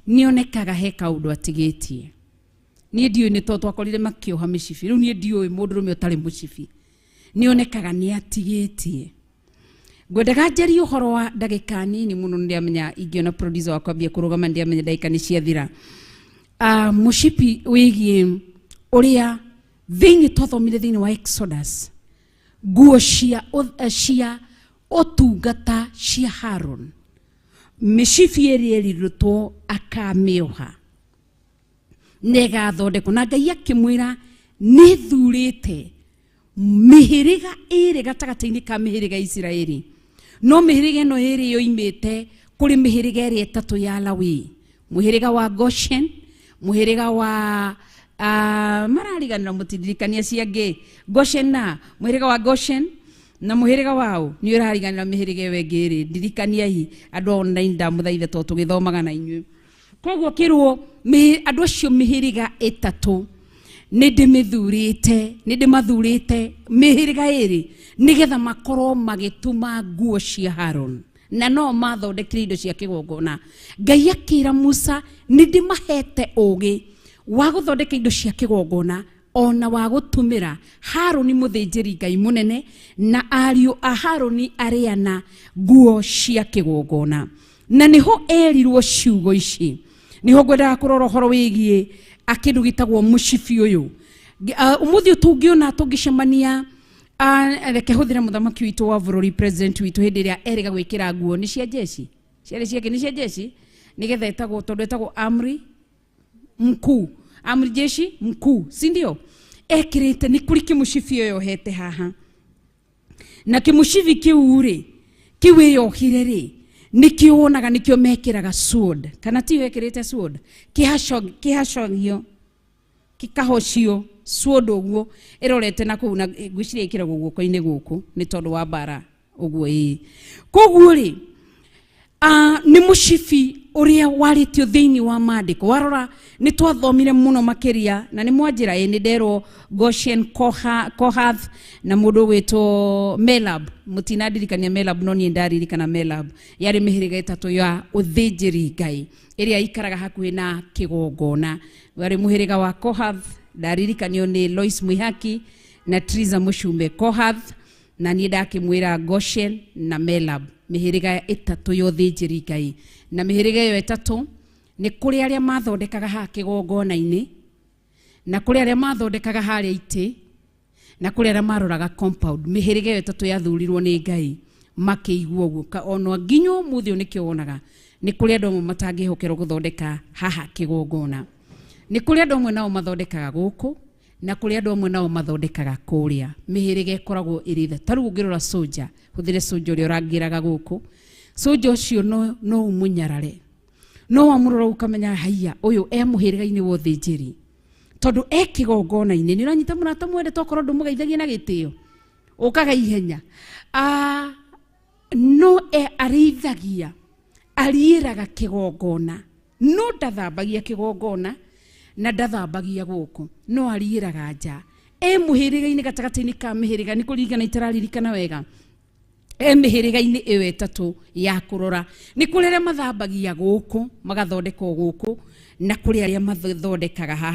nĩonekaga he kaũndũ atigĩtie. Niĩ ndiũĩ nĩ tondũ twakorire makĩoha mĩcibi, rĩu niĩ ndiũĩ mũndũrũme ũtarĩ mũcibi nĩonekaga nĩ atigĩtie. Ngwendaga njarie ũhoro wa ndagĩka nini mũno, nĩndĩramenya ingĩona producer wakwa ambie kũrũgama nĩndĩramenya ndagĩka nĩ ciathira. Mũcibi wĩgiĩ ũrĩa thĩinĩ twathomire thĩinĩ wa Exodus, nguo cia ũtungata cia Harun, mĩcibi ĩrĩa ĩrirũtwo akamĩoha na ĩgathondekwo, na Ngai akĩmwĩra nĩ thurĩte mĩhĩrĩga ĩrĩ gatagatĩ-inĩ ka mĩhĩrĩga ya Isiraeli, no mĩhĩrĩga ĩno ĩrĩ yoimĩte kũrĩ mĩhĩrĩga ĩrĩa ĩtatũ ya Lawi, mũhĩrĩga wa Goshen, mũhĩrĩga wa marariganĩra mũtindirikania ciangĩ, Goshen na mũhĩrĩga wa Goshen na mũhĩrĩga wao nĩ ũrariganĩra mĩhĩrĩga ĩyo ĩngĩ ĩrĩ. Ndirikaniai andũ a online ndamũthaitha tondũ tũgĩthomaga na inyuĩ. Koguo kĩrwo andũ acio mĩhĩrĩga ĩtatũ nĩ ndĩmĩthurĩte, nĩ ndĩmathurĩte mĩhĩrĩga ĩrĩ nĩgetha makorwo magĩtuma nguo cia Harun, na no mathondekire indo cia kĩgongona. Ngai akĩra Musa nĩ ndĩmahete ũgĩ wa gũthondeka indo cia kĩgongona ona wa gũtumĩra Haruni mũthĩnjĩri Ngai mũnene na ariũ a Haruni arĩa na nguo cia kĩgongona. Na nĩho erirwo ciugo ici, nĩho ngwendaga kũrora ũhoro wĩgiĩ akĩndũ gĩtagwo mũcibi ũyũ. Ũmũthĩ tũngĩona tũngĩcemania, reke hũthĩre mũthamaki witũ wa bũrũri, president witũ, hĩndĩ ĩrĩa erĩga gwĩkĩra nguo nĩ cia jeshi, ciarĩ ciake nĩ cia jeshi, nĩgetha etagwo, tondũ etagwo amri mkuu, amri jeshi mkuu, si ndio? Ekĩrĩte nĩ kũrĩ kĩmũcibi ĩyohete haha, na kĩmũcibi kĩu rĩ, kĩu ĩyohire rĩ, nĩkĩo wonaga nĩkĩo mekĩraga sword, kana tiyo ĩkĩrĩte sword, kĩhacogio kĩkahocio sword ũguo ĩrorete na kũu, na ngwĩciria ĩkĩragwo guoko-inĩ gũkũ nĩ tondũ wa mbara ũguo ĩĩ. Koguo rĩ, nĩ mũcibi Ũrĩa warĩtio thĩinĩ wa maandĩko. Warora nĩ twathomire mũno makĩria na nĩ mwanjĩra ĩ nĩ nderwo Goshen, Kohath na mũndũ ũgwĩtwo Melab. Mũtinandirikania Melab, no niĩ ndaririkana Melab. Yarĩ mĩhĩrĩga 3 ya ũthĩnjĩri Ngai ĩrĩa ikaraga hakuhĩ na kĩgongona. Warĩ mũhĩrĩga wa Kohath, ndaririkanio nĩ Lois Mwihaki na Triza Mũcume. Kohath na niĩ ndakĩmwĩra Goshen na Melab, mĩhĩrĩga 3 ya ũthĩnjĩri Ngai. Na mĩhĩrĩga ĩyo 3 nĩ kũrĩ arĩa mathondekaga haha kĩgongona-inĩ, na kũrĩ arĩa mathondekaga harĩa itĩ, na kũrĩ arĩa maroraga compound. Mĩhĩrĩga ĩyo 3 yathurirwo nĩ Ngai makĩigua ũguo. Ona nginya ũmũthĩ ũyũ nĩkĩo wonaga nĩ kũrĩ andũ amwe matangĩhokerwo gũthondeka haha kĩgongona, nĩ kũrĩ andũ amwe nao mathondekaga gũkũ, na kũrĩ andũ amwe nao mathondekaga kũrĩa. Mĩhĩrĩga ĩkoragwo ĩrĩ tha. Ta rĩu ũngĩrora soldier, hũthĩre soldier ũrĩa ũrangĩraga gũkũ, soldier ũcio no ũmũnyarare, no wamũrora ũkamenya haiya ũyũ e mũhĩrĩga-inĩ wa ũthĩnjĩri, tondũ e kĩgongona-inĩ. Nĩ ũranyita mũrata mwende, tokorwo ndũmũgeithagia na gĩtĩo, ũkaga ihenya. No e arĩithagia, ariĩraga kĩgongona, no ndathambagia kĩgongona na ndathambagia gũkũ, no ariĩraga nja. E mũhĩrĩga-inĩ gatagatĩ-inĩ ka mĩhĩrĩga, nĩ kũririkana itararirikana wega, e mĩhĩrĩga-inĩ ĩyo 3 ya kũrora. Nĩ kũrĩ arĩa mathambagia gũkũ, magathondekwo gũkũ, na kũrĩ arĩa mathondekaga haha.